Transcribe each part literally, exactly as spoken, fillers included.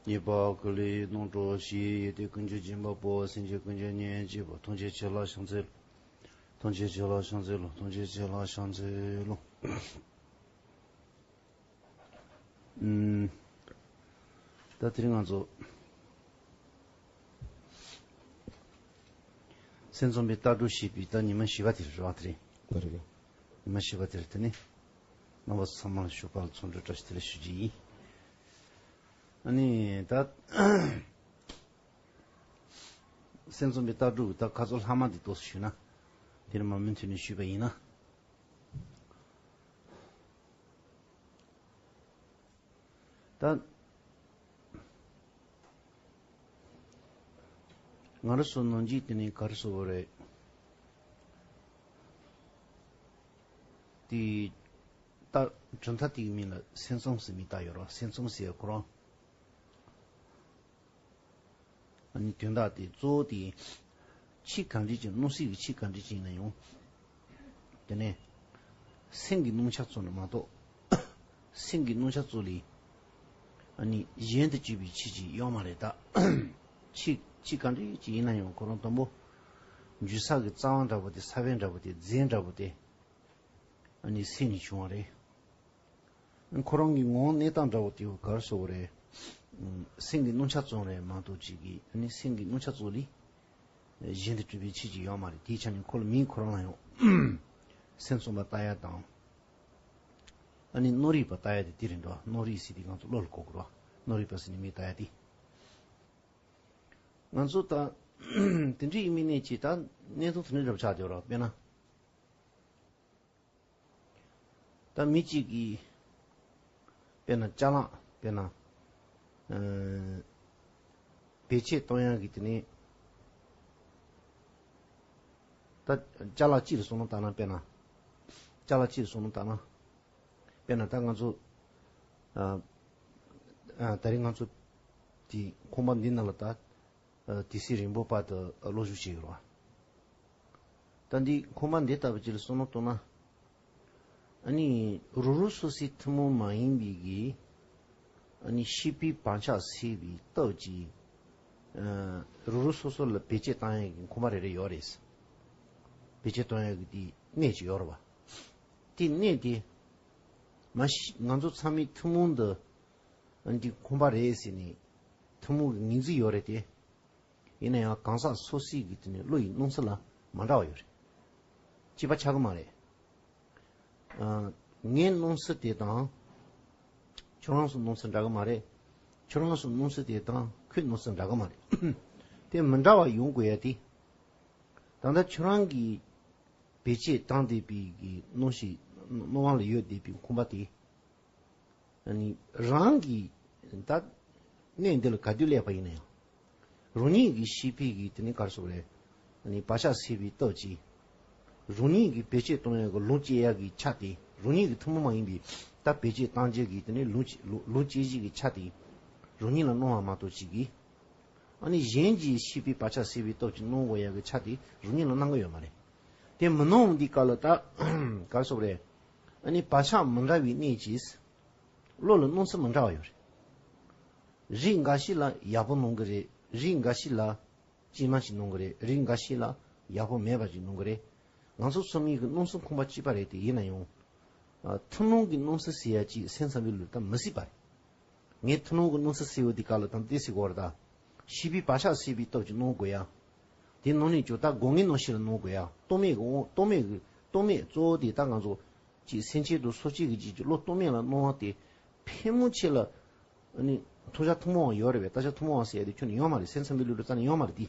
ཉེས་པ་ཀུན་ལས་སྣང་གྲོལ་ཞི། ཡེ་ཏེ་ཀུན་གྱི་སྦྱིན་པ་པོ། སེམས་ཅན་ཀུན་གྱི་གཉེན་གཅིག་པུ། ཐམས་ཅད་མཁྱེན་ལ་ཕྱག་འཚལ་ལོ། ཐམས་ཅད་མཁྱེན་ལ་ཕྱག་འཚལ་ལོ། ཐམས་ཅད་མཁྱེན་ལ་ཕྱག་འཚལ་ལོ། ཨུམ། ད་དེ་རིང་ང་ཚོ་སེམས་ཙམ་པའི་ལྟ་གྲུབ་ཞེས་པའི་ད་ཉི་མ་བཞི་པ་དེ་རེད་བ། དེ་རིང་ད་རེད། ཉི་མ་བཞི་པ་དེ་རེད། དེ་ནི་རྣམ་པ་ཚང་མ་ལ་ཞུགས་པ་ལ་འཚམས་འདྲི་བཀྲ་ཤིས་བདེ་ལེགས་ཞུ་རྒྱུ་ཡིན། ཨ་ནི་ད་སེམས་ཙམ་པའི་ལྟ་གྲུབ་ད་ཁ་ཚོ་ལྷག་མ་འདི་ཏོག་ཙམ་ཞུས་ན། དེ་རིང་མ་མུ་མཐུད་ནས་ཞུས་པ་ཡིན་ན། ད་ང་རང་ཚོ་ནང་བཞིན་དེ་ནི་ག་རེ་ཟེར་དགོས་རེད། དེ་ད་གྲུབ་མཐའ་དེའི་མིང་ལ་སེམས་ཙམ་ཟེར་མིང་བཏགས་ཡོད་རེད། སེམས་ཙམ་ཟེར་ཁོ་རང་ཨ་ནི་དོན་དག་དེ་གཙོ་བོ་དེ་ཕྱིས་གང་འདྲ་ཅིག་སྣང་སྲིད་ཀྱི་ཕྱིས་གང་འདྲ་ཅིག་ཡིན་ན་ཡང་། དེ་ནས་སེམས་ཀྱི་རྣམ་གཞག་གཙོ་ནི་མ་གཏོགས། སེམས་ཀྱི་རྣམ་གཞག་གཙོ་ལས་ཨ་ནི་གཞན་དུ་གྱུར་པའི་ཆོས་ཅིག་ཡོད་མ་རེད་ད། ཕྱིས་ཕྱིས་གང་འདྲ་ཅིག་ཡིན་ན་ཡང་ཁོ་རང་དང་པོ་འཇུག་ས་གི་རྩ་བ་འདྲ་པོ་དེ། ས་བོན་འདྲ་པོ་དེ། རྫས་འདྲ་པོ་དེ་ཨ་ནི་སེམས་ནས་བྱུང་བ་རེད། ཁོ་རང་གི་ངོ་བོ་གནས་སྟངས་འདྲ་བོ་དེ་ག་རེ་ཟེར་དགོས་རེད། སེམས་ཀྱི་རྣམ་གཞག་ཙམ་རེད་མ་གཏོགས་ཅིག་གིས་ཨ་ནི་སེམས་ཀྱི་རྣམ་གཞག་ཙམ་ལས་གཞན་དུ་གྲུབ་པའི་ཆོས་ཅིག་ཡོད་མ་རེད། དེའི་ཆ་ནས་ཁོ་ལ་མིང་ཁོ་རང་ལ་ཡང་སེམས་ཙམ་པ་ལྟ་ཡ་དང་། ཨ་ནི་སྣང་རིག་པ་ལྟ་ཡ་དེ་དེ་རེད་འགྲོ། སྣང་རིག་ཟེར་དེ་ང་ཚོ་བློ་ལ་གོ་དགོས་རེད་བ། སྣང་རིག་པ་ཟེར་ནས་མིང་བཏགས་ཡ་དེ། ང་ཚོ་ད་དེ་འདྲའི་ཡིན་མིན་ནས་ཅིག་ད་གནས་སྟངས་དེ་འདྲ་འདྲ་པོ་ཆགས་བསྡད་ཡོད་རེད་བ། དཔེར་ན། ད་མི་གཅིག་གིས་དཔེར་ན་ཅ་ལག་དཔེར་ན་ཨ་བེད་སྤྱོད་གཏོང་ཡག་གི་དེ་ནས་ད་ཅ་ལག་སྤྱིར་བསམ་བློ་བཏང་ན། དཔེར་ན་ཅ་ལག་སྤྱིར་བསམ་བློ་བཏང་ན། དཔེར་ན་ད་ང་ཚོ་ཨ་ཨ་ད་རིང་ང་ཚོ་དེ་ཁང་པ་འདི་ནང་ལ་ད་ཨ་དུས་ཚོད་རིང་པོ་བར་དུ་སློབ་ཞུགས་བྱས་ཡོད་རེད་བ། ད་འདི་ཁང་པ་འདི་ལྟ་བུ་ཅིག་ལ་བསམ་བློ་གཏོང་ན། ཨ་ནི་རང་རང་སོ་སོའི་ཐུན་མོང་མ་ཡིན་པའི་གི་ཨ་ནི་ཤེས་པའི་བག་ཆགས་སད་པའི་སྟོབས་ཀྱིས་ཨ་རང་རང་སོ་སོ་ལ་བེད་སྤྱོད་བཏང་ཡག་གི་ཁང་པ་རེ་རེ་ཡོད་རེད། བེད་སྤྱོད་གཏོང་ཡག་གི་དེ་གནས་ཅིག་ཡོད་རེད་བ། དེ་གནས་དེ་མ་གཞི་ང་ཚོ་ཚང་མའི་ཐུན་མོང་དུ་ཨ་འདི་ཁང་པ་རེད་ཟེར་ནས་ཐུན་མོང་གི་ངོས་འཛིན་ཡོད་རེད་དེ། ཡིན་ན་ཡང་གང་ཟག་སོ་སོའི་གི་དེ་ནི་བློ་ཡི་སྣང་ཚུལ་ལ་མ་འདྲ་བ་ཡོད་རེད། གཅིག་པ་ཆགས་ཀྱི་མ་རེད། ཨ་ངའི་སྣང་ཚུལ་དེ་དང་ཁྱོད་རང་ཚོའི་སྣང་ཚུལ་འདྲ་གི་མ་རེད། ཁྱོད་རང་ཚོའི་སྣང་ཚུལ་དེ་དང་ཁོའི་སྣང་ཚུལ་འདྲ་གི་མ་རེད། དེ་མི་འདྲ་བ་ཡོང་དགོས་ཡ་དེ། ད་ལྟ་ཁྱོད་རང་གིས་བེད་སྤྱོད་བཏང་བསྡད་པའི་གི་སྣང་ཤས་སྣང་བ་ལ་ཡོད་བསྡད་པའི་ཁང་པ་དེ། ཨ་ནི་རང་གི་ད་གནས་འདི་ལ་ག་དུས་སླེབས་པ་ཡིན་ན་ཡང་། རང་ཉིད་ཀྱི་ཤེས་པའི་གི་དེ་ནི་ག་རེ་ཟེར་དགོས་རེད། ཨ་ནི་བག་ཆགས་སད་པའི་སྟོབས་ཀྱིས། རང་ཉིད་ཀྱི་བེད་སྤྱོད་གཏོང་ཡག་གི་ལུང་སྐྱེལ་ཡག་གི་ཆ་དེ། རང་ཉིད་ཀྱི་ཐུན་མོང་མ་ཡིན་པའི་ད་བེད་སྤྱོད་གཏང་རྒྱུ་གི་དེ་ནི་ལུང་ལུང་ལུང་སྐྱེལ་གཞི་གི་ཆ་དེ། རང་ཉིད་ལ་སྣང་བ་མ་གཏོགས་ཅིག་གིས། ཨ་ནི་གཞན་གྱི་ཤེས་པའི་བག་ཆགས་སད་པའི་སྟོབས་ཀྱིས་སྣང་དགོས་ཡག་གི་ཆ་དེ་རང་ཉིད་ལ་སྣང་གི་ཡོད་མ་རེད། དེ་མི་སྣང་འདི་ག་ལ་ད་ག་རེ་ཟེར་དགོས་རེད། ཨ་ནི་བག་ཆགས་མི་འདྲ་བའི་གནས་ཀྱིས་བློ་ལ་སྣང་ཚུལ་མི་འདྲ་བ་ཡོད་རེད། རིགས་འགའ་ཞིག་ལ་ཡག་པོ་སྣང་གི་རེད། རིགས་འགའ་ཞིག་ལ་སྐྱིད་མ་ཞིག་སྣང་གི་རེད། རིགས་འགའ་ཞིག་ལ་ཡག་པོ་མེད་པ་ཞིག་སྣང་གི་རེད། ང་ཚོ་ཚང་མའི་གི་སྣང་ཚུལ་ཁང་པ་གཅིག་པ་རེད་དེ། ཡིན་ན་ཡང་ཨ་ཐུན་མོང་གི་སྣང་ཚུལ་ཟེར་ཡ་ཅིག་སེམས་ཙམ་པའི་ལུགས་ལ་ད་མི་སྲིད་པ་རེད། ངས་ཐུན་མོང་གི་སྣང་ཚུལ་ཟེར་བ་འདི་ག་ལ་དང་དེ་ཟེར་དགོས་རེད་ད། ཤེས་པའི་བག་ཆགས་སད་པའི་སྟོབས་ཀྱིས་སྣང་དགོས་ཡ། དེ་སྣང་ནས་ཀྱང་ད་སྒོ་ལྔའི་སྣང་ཤས་ལ་སྣང་དགོས་ཡ། རྟོག་མེད་ཀྱི་དབང་། རྟོག་མེད་ཀྱི་རྟོག་མེད་གཙོ་བོ་དེ་ད་ང་ཚོ་ཅིག་སེམས་ཅན་དང་སོ་སྐྱེ་གི་རྗེས་ཀྱི་བློ་རྟོག་མེད་ལ་སྣང་བ་དེ་ཕལ་མོ་ཆེ་ལ་ཨ་ནི་མཐོང་བྱ་ཐུན་མོང་བ་ཡོད་རེད་པས། ལྟ་བྱ་ཐུན་མོང་བ་ཟེར་ཡ་དེ་ཁྱོན་ནས་ཡོད་མ་རེད། སེམས་ཙམ་པའི་ལུགས་ལ་རྩ་ནས་ཡོད་མ་རེད་དེ།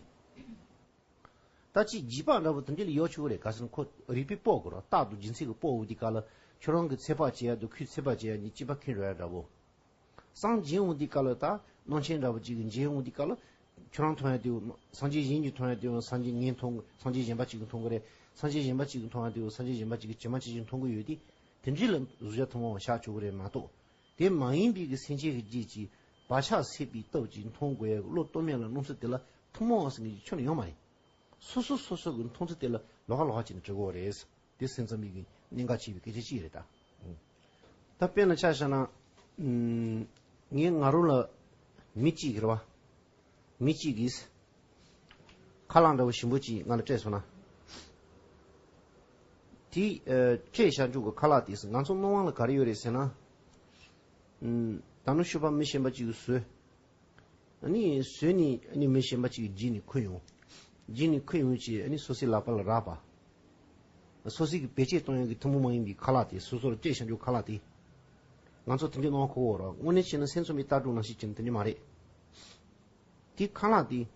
ད་ཅིག་རྗེས་དཔག་འདྲ་པོ་དེ་འདྲ་ལ་ཡོད་ཆོག་གི་རེད། ག་ཟེར་ན་ཁོ་རིགས་པས་དཔོག་དགོས་རེད། རྟག་ཏུ་རྒྱུ་མཚན་གྱིས་དཔོག་འོ་དེ་ག་ལ་ཁྱོད་རང་གི་ཚོད་དཔག་བྱེད་ཡ་དང་ཁོས་ཚོད་དཔག་བྱེད་ཡ་གཉིས་གཅིག་པ་ཁེལ་འགྲོ་ཡ་འདྲ་པོ། སངས་རྒྱས་འོང་དུས་སྐབས་ལ་ད་སྣང་ཆེན་འདྲ་པོ་ཅིག་གིས་མཇལ་འོང་དུས་སྐབས་ལ། ཁྱོད་རང་མཐོང་ཡ་དེ་སངས་རྒྱས་གཞན་གྱིས་མཐོང་ཡ་དེ་སངས་རྒྱས་ངས་མཐོང་། སངས་རྒྱས་གཞན་པ་ཅིག་གིས་མཐོང་གི་རེད། སངས་རྒྱས་གཞན་པ་ཅིག་གིས་མཐོང་ཡ་དེ་སངས་རྒྱས་གཞན་པ་ཅིག་གིས་ཇི་མ་ཇི་བཞིན་མཐོང་གི་ཡོད་དེ། དེ་འདྲའི་ལ་གཟུགས་བྱ་ཐུན་མོང་བ་བཞག་ཆོག་གི་རེད་མ་གཏོགས། དེ་མ་ཡིན་པའི་གི་སེམས་ཅན་གྱི་རྗེས་ཀྱི་བག་ཆགས་སད་པའི་སྟོབས་ཀྱིས་མཐོང་དགོས་ཡ་གི་བློ་རྟོག་མེད་ལ་སྣང་ཚུལ་དེ་ལ་ཐུན་མོང་བ་ཟེར་མཁན་གྱི་ཁྱོན་ནས་ཡོད་མ་རེད། སོ་སོ་སོ་སོ་གི་མཐོང་ཚུལ་དེ་ལ་ལོགས་ཀ་ལོགས་ཀ་བྱས་ནས་འགྲོ་དགོས་རེད། དེ་སེམས་ཙམ་པའི་གི་གནད་འགག་ཆེ་བའི་སྐད་ཆ་གཅིག་རེད་ད། ད་དཔེར་ན་ཆ་བཞག་ན། ངས་ང་རང་ལ་ མི་གཅིག་གིས་རེད་བ། མི་གཅིག་གིས་ཁ་ལག་འདྲ་བོ་ཞིམ་པོ་གཅིག་ང་ལ་སྤྲད་སོང་ན། དེ་ཨ་སྤྲད་བཞག་འཇུག་གི་ཁ་ལག་དེ་ང་ཚོ་སྣང་བ་ལ་ག་རེ་ཡོད་རེད་ཟེར་ན། ཨུམ། ད་ནུ་ཤུ་པ་མི་གཞན་པ་གཅིག་གིས་བཟོས། ཨ་ནི་བཟོས་ནས་ཨ་ནི་མི་གཞན་པ་གཅིག་གིས་བརྗེས་ནས་ཁུར་ཡོང་། བརྗེས་ནས་ཁུར་ཡོང་བྱས་ཨ་ནི་སོ་སོའི་ལག་པ་ལ་རག་པ། སོ་སོའི་གི་བེད་སྤྱོད་གཏོང་ཡག་གི་ཐུན་མོང་མ་ཡིན་པའི་ཁ་ལག་དེ་སོ་སོར་སྤྲད་བཞག་འཇུག་ཁ་ལག་དེ། ང་ཚོ་དེ་འདྲའི་སྣང་བ་འཁོར་གི་ཡོད་རེད། དངོས་གནས་བྱས་ན་སེམས་ཚོར་བའི་ལྟ་གྲུབ་ནང་བཞིན་བྱས་ན་དེ་འདྲ་མ་རེད། དེ་ཁ་ལག་དེ།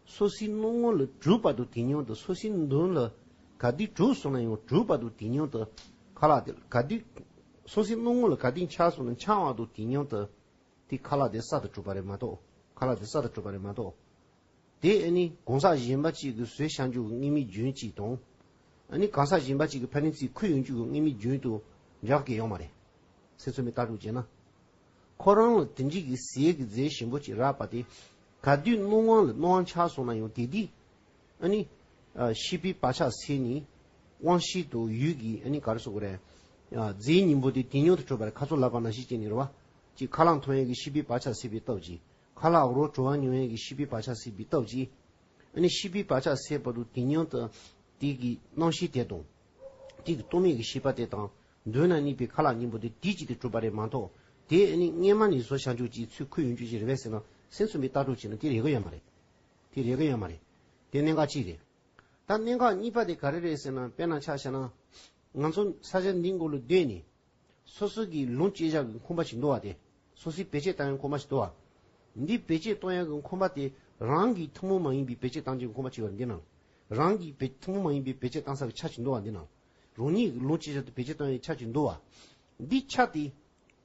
སོ་སོའི་སྣང་ངོ་ལ་གྲུབ་བར་དུ་དེ་སྙིང་དུ། སོ་སོའི་མདུན་ལ་ག་དུས་གྲུབ་སོང་ན་ཡང་གྲུབ་བར་དུ་དེ་སྙིང་དུ། ཁ་ལག་དེ་ག་དུས། སོ་སོའི་སྣང་ངོ་ལ་ག་དུས་འཆར་སོང་ན་འཆར་བར་དུ་དེ་སྙིང་དུ། དེ་ཁ་ལག་དེ་གསར་དུ་གྲུབ་པ་རེད་མ་གཏོགས། ཁ་ལག་དེ་གསར་དུ་གྲུབ་པ་རེད་མ་གཏོགས། དེ་ཨ་ནི་གང་ཟག་གཞན་པ་གཅིག་གིས་བཟོས་བཞག་འཇུག་གི་དངོས་མེད་རྒྱུན་གཅིག་དང་། ཨ་ནི་གང་ཟག་གཞན་པ་གཅིག་གིས་ཕ་ནི་ཚིག་ཁུར་ཡོང་འཇུག་གི་དངོས་མེད་རྒྱུན་དུ་འདྲ་གི་ཡོད་མ་རེད། སེམས་ཚོར་མའི་ལྟ་གྲུབ་བྱས་ན། ཁོ་རང་ལ་དེ་འདྲའི་གི་ཟས་ཀྱི་རྫས་ཞིམ་པོ་གཅིག་རག་པ་དེ། ག་དུས་སྣང་བ་ལ་སྣང་བ་འཆར་སོང་ན་ཡང་དེ་དུས། ཨ་ནི། ཨ་ཤེས་པའི་བག་ཆགས་སད་ནས། དབང་ཤེས་དང་ཡུལ་གྱི་ཨ་ནི་ག་རེ་ཟེར་དགོས་རེད། ཨ་རྫས་སྙིང་པོ་དེ་དེ་སྙིང་དུ་གྲུབ་པ་རེད། ཁ་ཚོ་ལབ་པ་ནང་བཞིན་བྱས་ནས་རེད་བ། ཅིག་ཁ་ལག་འཐུང་ཡས་ཀྱི་ཤེས་པའི་བག་ཆགས་སད་པའི་སྟབས་ཀྱིས། ཁ་ལག་རོ་བྲོ་བ་མྱོང་ཡས་ཀྱི་ཤེས་པའི་བག་ཆགས་སད་པའི་སྟབས་ཀྱིས། ཨ་ནི་ཤེས་པའི་བག་ཆགས་སད་པ་དང་དེ་སྙིང་དུ། དེ་གི་རྣམ་ཤེས་དེ་དང་། དེ་གི་རྟོག་མེད་ཀྱི་ཤེས་པ་དེ་དང་། མདུན་ན་གནས་པའི་ཁ་ལག་སྙིང་པོ་དེ་དེ་གཅིག་ཏུ་གྲུབ་པ་རེད་མ་གཏོགས། དེ་ཨ་ནི་སྔས་མ་ནས་བཟོ་བཞག་འཇུག་གཅིག་ཚུར་ཁུར་ཡོང་རྒྱུ་ཞིག་རེད་པས་ཟེར་ན་སེམས་ཚོར་མའི་ལྟ་གྲུབ་བྱས་ན་དེ་རེག་གི་ཡོད་མ་རེད། དེ་རེག་གི་ཡོད་མ་རེད། དེ་གནད་འགག་གཅིག་རེད། ད་གནད་འགག་གཉིས་པ་དེ་ག་རེ་རེད་ཟེར་ན། དཔེར་ན་ཆ་བཞག་ན། ང་ཚོ་ས་ཆ་འདིའི་མགོ་ལ་སྡོད་ནས། སོ་སོ་གི་ལུང་བཅད་བཞག་གི་ཁང་པ་ཞིག་འདུག་བ་དེ། སོ་སོའི་བེད་སྤྱོད་བཏང་ཡག་ཁང་པ་ཞིག་འདུག་བ། འདི་བེད་སྤྱོད་གཏོང་ཡག་གི་ཁང་པ་དེ་རང་གི་ཐུན་མོང་མ་ཡིན་པའི་བེད་སྤྱོད་གཏང་རྒྱུའི་ཁང་པ་ཞིག་ཡོད་རེད་འདི་ནང་ལ། རང་གི་བེད་ཐུན་མོང་མ་ཡིན་པའི་བེད་སྤྱོད་གཏང་ས་གི་ཆ་ཞིག་འདུག་བ་འདི་ནང་ལ། རང་ཉིད་ཀྱི་ལུང་བཅད་བཞག་དེ་བེད་སྤྱོད་གཏོང་ཡག་ཆ་ཞིག་འདུག་བ། འདི་ཆ་དེ་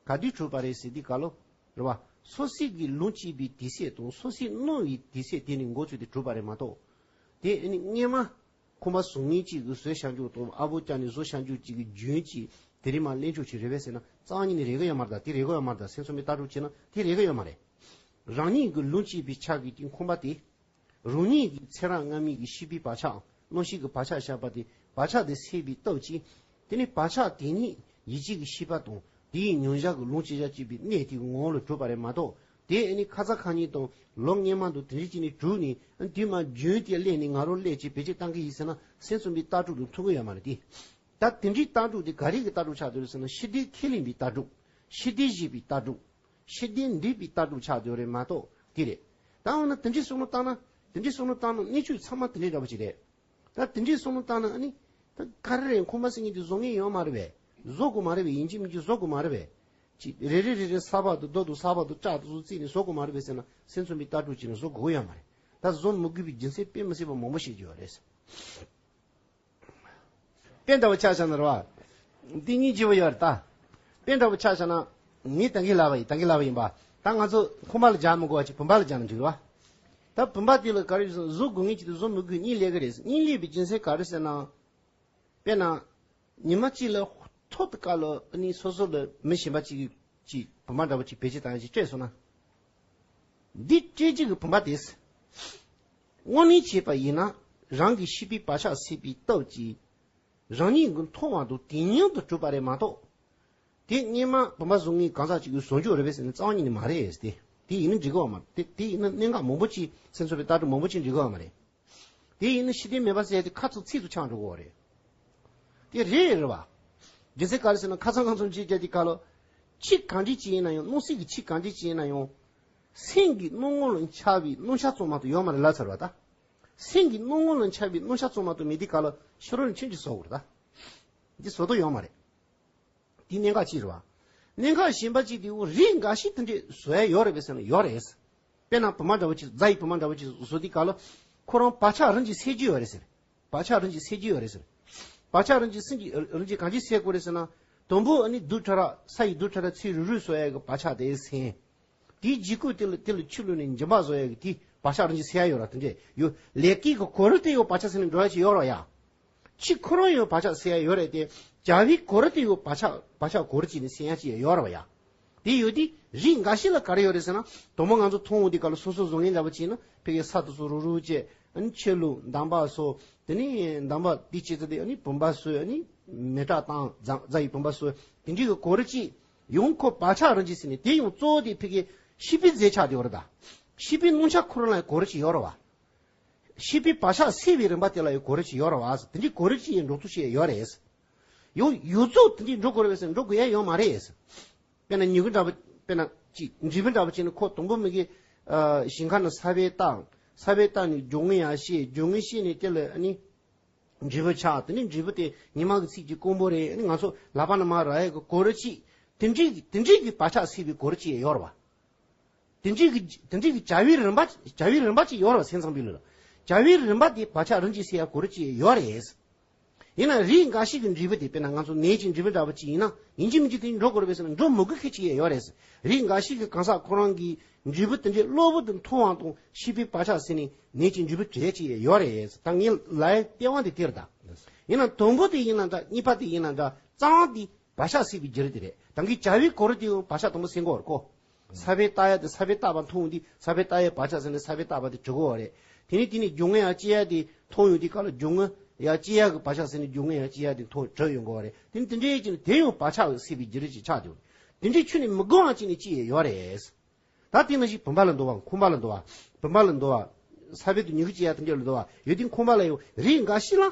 ག་དུས་གྲུབ་པ་རེད་ཟེར་དུས་སྐབས་ལ། རེད་བ། སོ་སོའི་གི་ལུང་བཅད་པའི་དུས་ཚོད་དང་སོ་སོའི་སྣང་བའི་དུས་ཚོད་དེ་ནས་འགོ་བཙུགས་ཏེ་གྲུབ་པ་རེད་མ་གཏོགས། དེ་ཨ་ནི་སྔས་མ། ཁང་པ་བཟོ་མཁན་གཅིག་གིས་བཟོས་བཞག་འཇུག་དང་ཨ་བོ་བཅག་ནས་བཟོ་བཞག་འཇུག་གཅིག་གི་རྒྱུན་གཅིག་དེ་རིང་མ་ལེན་ཆོག་ཅིག་རེད་པས་ཟེར་ན་རྩ་བ་ཉིད་ནས་རེག་གི་ཡོད་མ་རེད། ད་དེ་རེག་གི་ཡོད་མ་རེད། ད་སེམས་ཚོར་མའི་ལྟ་གྲུབ་བྱས་ན་དེ་རེག་གི་ཡོད་མ་རེད། རང་ཉིད་ཀྱི་ལུང་བཅད་པའི་ཆ་གི་དེ་ཁང་པ་དེ། རང་ཉིད་ཀྱི་ཚེ་རབས་སྔ་མའི་གི་ཤེས་པའི་བག་ཆགས་རྣམ་ཤེས་ཀྱི་བག་ཆགས་བཞག་པ་དེ་བག་ཆགས་དེ་སད་པའི་སྟོབས་ཀྱིས། དེ་ནི་བག་ཆགས་དེ་ཉིད་ཡིད་ཆེས་ཀྱི་ཤེས་པ་དང་དེའི་མྱོང་བྱ་གི་ལུང་བཅད་བྱ་བཅས་པའི་གནས་དེའི་ངོ་བོ་ལ་གྲུབ་པ་རེད་མ་གཏོགས། དེ་ཨ་ནི་ཁ་ཚ་ཁ་ཉིན་དང་ལོ་སྔས་མ་དང་དེ་འདྲ་བྱས་ནས་གྲུབ་ནས་ཨ་ནི་དེ་མ་རྒྱུན་དེ་སླེབས་ནས་ང་རང་སླེབས་བྱས་བེད་སྤྱོད་བཏང་གི་ཡིན་ཟེར་ན་སེམས་ཚོར་མའི་ལྟ་གྲུབ་དང་མཐུན་གི་ཡོད་མ་རེད་དེ། ད་དེ་འདྲའི་ལྟ་གྲུབ་དེ་ག་རེ་གི་ལྟ་གྲུབ་ཆགས་བསྡད་ཡོད་རེད་ཟེར་ན་ཤེས་ལྡན་ཁས་ལེན་པའི་ལྟ་གྲུབ། ཤེས་ལྡན་བཞེད་པའི་ལྟ་གྲུབ། ཤེས་ལྡན་འདྲིས་པའི་ལྟ་གྲུབ་ཆགས་བསྡད་ཡོད་རེད་མ་གཏོགས་དེ་རེད། ད་འོ་ན་དེ་འདྲའི་བསམ་བློ་བཏང་ན་དེ་འདྲའི་བསམ་བློ་བཏང་ན་གནས་ཚུལ་ཚང་མ་དེ་འདྲའི་འདྲ་པོ་ཅིག་རེད། ད་དེ་འདྲའི་བསམ་བློ་བཏང་ན་ཨ་ནི། ད་ག་རེ་རེད། ཁོ་མ་སེང་གེ་འདི་བཟོ་མཁན་ཡོད་མ་རེད་པས། བཟོ་དགོས་མ་རེད་པས། ཡིན་གཅིག་མིན་གཅིག་བཟོ་དགོས་མ་རེད་པས། ཅིག་རེ་རེ་རེ་རེ་ས་བག་དང་རྡོ་དང་ས་བག་དང་ལྕགས་དང་བཟོ་རྩིས་ནས་བཟོ་དགོས་མ་རེད་པས་ཟེར་ན་སེམས་ཚོར་མའི་ལྟ་གྲུབ་བྱས་ནས་བཟོ་དགོས་ཡོད་མ་རེད། ད་བཟོ་མི་དགོས་པའི་རྒྱུ་མཚན་དཔེ་མི་སྲིད་པ་མང་པོ་ཞིག་ཡོད་རེད། དཔེ་འདྲ་བོ་ཆ་བཞག་ན་རེད་བ། འདི་གཉིས་བརྗེ་བོ་ཡོད་རེད་ད། དཔེ་འདྲ་བོ་ཆ་བཞག་ན། ངས་ད་གིན་ལབ་པ་ཡིན། ད་གིན་ལབ་པ་ཡིན་པ། ད་ང་ཚོ་ཁོག་པ་ལ་རྒྱག་མི་དགོས་པ་ཅིག་བུམ་པ་ལ་རྒྱག་ན་འགྲིག་རེད་བ། ད་བུམ་པ་དེ་ལ་ག་རེ་བཟོ་དགོས་ངེས་ཀྱི་དེ་བཟོ་མི་དགོས་གཉིས་ལས་ཀ་རེད། གཉིས་ལས་པའི་རྒྱུ་མཚན་ག་རེ་ཟེར་ན། དཔེར་ན། ཉི་མ་གཅིག་ལ་ཐོག་ཏུ་ཀ་ལོ་ཨ་ནི་སོ་སོ་ལ་མི་གཞན་པ་གཅིག་གིས་བུམ་པ་འདྲ་བོ་གཅིག་བེད་སྤྱོད་བཏང་ཡ་གཅིག་སྤྲད་སོང་ན། འདི་སྤྲད་རྒྱུ་གི་བུམ་པ་དེས། དངོས་གནས་བྱས་པ་ཡིན་ན་རང་གི་ཤེས་པའི་བག་ཆགས་སད་པའི་སྟོབས་ཀྱིས། རང་ཉིད་ཀྱིས་མཐོང་བ་དང་དེ་སྙིང་དུ་གྲུབ་པ་རེད་མ་གཏོགས། དེ་སྔས་མ་བུམ་པ་བཟོ་མཁན་གང་ཟག་ཅིག་གིས་བཟོ་འཇོག་རེད་པས་ཟེར་ན་རྩ་བ་ཉིད་ནས་མ་རེད་དེ། དེ་ཡིན་ན་འགྲིག་གི་ཡོད་མ་རེད། དེ་དེ་ཡིན་ན་གནད་འགག་མང་པོ་ཅིག་སེམས་ཚོར་བའི་ལྟ་གྲུབ་མང་པོ་ཅིག་འགྲིག་གི་ཡོད་མ་རེད། དེ་ཡིན་ན་ཤེས་ལྡན་མེད་པ་ཟེར་ཡ་དེ་ཁ་ཚིག་ཚིག་ཏུ་ཆགས་འགྲོ་གི་ཡོད་རེད། དེ་རེད་རེད་བ། རྒྱུ་མཚན་ག་རེ་ཟེར་ན་ཁ་སང་ང་ཚོ་མཇལ་རྒྱུ་དེ་ག་ལོ། ཆོས་གང་འདྲ་ཅིག་ཡིན་ན་ཡང་སྣང་སྲིད་ཀྱི་ཆོས་གང་འདྲ་ཅིག་ཡིན་ན་ཡང་། སེམས་ཀྱི་སྣང་ངོ་ལ་འཆར་བའི་རྣམ་གཞག་ཙམ་མ་གཏོགས་ཡོད་མ་རེད་ལབ་ཚར་བ་ད། སེམས་ཀྱི་སྣང་ངོ་ལ་འཆར་བའི་རྣམ་གཞག་ཙམ་མ་གཏོགས་མེད་དུས་ག་ལ་ཕྱི་རོལ་ནས་ཁྱོད་ཀྱིས་བཟོ་དགོས་རེད་ད། འདི་བཟོ་དོན་ཡོད་མ་རེད། འདི་གནད་འགག་གཅིག་རེད་བ། གནད་འགག་གཞན་པ་གཅིག་དེ་འོ་རིགས་འགའ་ཤས་དེ་འདྲས་བཟོ་ཡ་ཡོད་རེད་པས་ཟེར་ན་ཡོད་རེད། དཔེར་ན་བུམ་པ་འདྲ་བོ་ཅིག་རྫ་ཡི་བུམ་པ་འདྲ་བོ་ཅིག་བཟོ་དུས་ག་ལ། ཁོ་རང་བག་ཆགས་རང་གིས་སད་རྒྱུ་ཡོད་རེད་ཟེར། བག་ཆགས་རང་གིས་སད་རྒྱུ་ཡོད་རེད་ཟེར། བག་ཆགས་རང་གིས་སེམས་ཀྱིས་རང་གིས་གང་ཅི་སད་དགོས་རེད་ཟེར་ན། དང་པོ་ཨ་ནི་རྡུལ་ཕྲ་རབ་ས་ཡི་རྡུལ་ཕྲ་རབ་ཚུར་རུལ་རུལ་བཟོ་ཡ་གི་བག་ཆགས་དེ་སད། དེའི་རྗེས་ཁུལ་དེ་ལ་དེ་ལ་ཆུ་བླུགས་ནས་འཇིམ་པ་བཟོ་ཡ་གི་དེ་བག་ཆགས་རང་གིས་སད་ཡ་ཡོད་ར་དེ་འདྲས་ཡོད། ལས་ཀའི་གི་གོ་རིམ་དེ་ཡོད་བག་ཆགས་སད་ནས་འགྲོ་ཡ་ཅིག་ཡོད་ར་ཡ། ཁྱི་ཁོ་རང་ཡང་བག་ཆགས་སད་ཡ་ཡོད་རེད་དེ། བྱ་བའི་གོ་རིམ་དེ་ཡང་བག་ཆགས་བག་ཆགས་གོ་རིམ་བྱས་ནས་སད་ཡ་ཅིག་ཡོད་རེད་བ་ཡ། དེ་ཡོད་དུས་རིགས་འགའ་ཤས་ལ་ག་རེ་ཡོད་རེད་ཟེར་ན། དང་པོ་ང་ཚོ་མཐོང་འོང་དུས་ག་ལ་སོ་སོ་བཟོ་མཁན་འདྲ་བོ་བྱས་ན་ཕ་གིའི་ས་དེ་ཚོ་རུག་རུག་བྱས། ཨ་ནི་ཆུ་བླུགས་འདམ་པ་བཟོ། དེ་ནས་འདམ་པ་དེ་བྱས་ཚར་དུས་ཨ་ནི་བུམ་པ་བཟོས། ཨ་ནི་མེ་སྲེག་བཏང་རྫ་རྫ་ཡི་བུམ་པ་བཟོས། དེ་འདྲའི་གི་གོ་རིམ་ཅིག་ཡང་ཁོ་བག་ཆགས་རང་གིས་ཟིན་ནས་དེ་ཡང་གཙོ་བོ་དེ་ཕ་གིའི་ ཤེས་པའི་རྫས་ཆགས་བསྡད་ཡོད་རེད་ད། ཤེས་པའི་རྣམ་གཞག་ཁོ་རང་ལ་གོ་རིམ་ཅིག་ཡོད་རེད་བ། ཤེས་པའི་བག་ཆགས་སད་པའི་རིམ་པ་དེ་ལ་ཡང་གོ་རིམ་ཅིག་ཡོད་རེད་བ། དེ་འདྲའི་གོ་རིམ་ཅིག་ཡང་འགྲོ་ཚུལ་ཅིག་ཡོད་རེད། ཡང་ཡོངས་རྫོགས་དེ་འདྲའི་འགྲོ་དགོས་རེད་པས་ཟེར་ན་འགྲོ་དགོས་ཡ་ཡོད་མ་རེད། དཔེར་ན་མྱུ་གུ་འདྲ་པོ་དཔེར་ན་ཅིག་འབྲས་བུ་འདྲ་པོ་ཅིག་ནི་ཁོ་དང་པོ་མི་གི་ཨ་ཞིང་ཁ་ནས་ས་བོན་བཏབ། ས་བོན་བཏབ་ནས་སྦྱོར་དངོས་ཡར་བཤད། སྦྱོར་དངོས་བཤད་ནས་དེ་ལ་ཨ་ནི་འབྲས་བུ་ཆགས། དེ་ནས་འབྲས་བུ་དེ་ཉི་མ་གི་ཚིགས་ཀྱི་ཀོང་པོ་རེད། ཨ་ནི་ང་ཚོ་ལག་པ་ནས་མར་རག་ཡས་ཀྱི་གོ་རིམ་ཅིག་དེ་འདྲའི་དེ་འདྲའི་གི་བག་ཆགས་སད་པའི་གོ་རིམ་ཅིག་ཡོད་རེད་བ། དེ་འདྲའི་གི་དེ་འདྲའི་གི་བྱ་བའི་རིམ་པ་བྱ་བའི་རིམ་པ་ཅིག་ཡོད་རེད་བ། སེམས་ཙམ་པའི་ལུགས་ལ་བྱ་བའི་རིམ་པ་དེ་བག་ཆགས་རིམ་གྱིས་སད་ཡ་གོ་རིམ་ཅིག་ཡོད་རེད། ཡིན་ན་རིགས་འགའ་ཞིག་གི་འབྲས་བུ་དེ་དཔེར་ན་ང་ཚོ་ནས་ཀྱི་འབྲས་བུ་འདྲ་པོ་ཅིག་ཡིན་ན་ཡིན་གཅིག་མིན་གཅིག་དེ་འགྲོ་དགོས་རེད་པས་ཟེར་ན་འགྲོ་མི་དགོས་མཁན་ཅིག་ཡང་ཡོད་རེད། རིགས་འགའ་ཞིག་གི་གང་ཟག་ཁོ་རང་གིས་འབྲས་བུ་དེ་འདྲའི་གློ་བུར་དུ་མཐོང་བ་དང་ཤེས་པའི་བག་ཆགས་ཟེར་ནས་ནས་ཀྱི་འབྲས་བུ་བྲལ་ཅིག་ཡང་ཡོད་རེད། ད་ངས་ལབ་ཡ་ལྟེ་བ་འདི་དེ་རེད་ད། ཡིན་ན་དང་པོ་དེ་ཡིན་ན་འདྲ། གཉིས་པ་དེ་ཡིན་ན་འདྲ། རྩ་བ་འདི་བག་ཆགས་སད་པའི་བརྒྱུད་རིམ་དེ་རེད། ད་གིན་བྱ་བའི་གོ་རིམ་དེ་ཡང་བག་ཆགས་དང་པོ་སད་དགོས་རེད་ཀོ། ས་བོན་བཏབ་ཡ་དེ་ས་བོན་བཏབ་པ་མཐོང་ཡོང་དུས་ས་བོན་བཏབ་ཡའི་བག་ཆགས་ཟེར་ནས་ས་བོན་བཏབ་པ་དེ་གྲུབ་ཀྱི་ཡོད་རེད། དེ་ནས་དེ་ནས་སྦྱོར་དངོས་ཡར་སྐྱེ་ཡ་དེ་མཐོང་ཡོང་དུས་སྐབས་ལ་སྦྱོར་དངོས་ཡར་སྐྱེ་ཡ་གི་བག་ཆགས་ཟེར་ནས་སྦྱོར་དངོས་ཡར་སྐྱེ་ཡ་དེ་མཐོང་གྲུབ་ཡོང་གི་ཡོད་རེད། དེ་ནས་དེ་འདྲའི་ཅིག་ནས་དེ་ཡང་བག་ཆགས་སད་པའི་བརྒྱུད་རིམ་ཅིག་ཆགས་འདུག་དེ་འདྲའི་ཁྱོན་ནས་མི་དགོས་པ་ཅིག་ནས་ཅིག་ཡོད་རེད། ད་དེ་ནང་བཞིན་བུམ་པ་ལ་འདུ་བ། ཁང་པ་ལ་འདུ་བ། བུམ་པ་ལ་འདུ་བ། ས་བོན་དུ་མྱུ་གུ་སྐྱེ་ཡ་དེ་འདྲ་ལ་འདུ་བ་ཡོད་དུས་ཁང་པ་ལ་ཡང་རིགས་འགའ་ཞིག་ལ་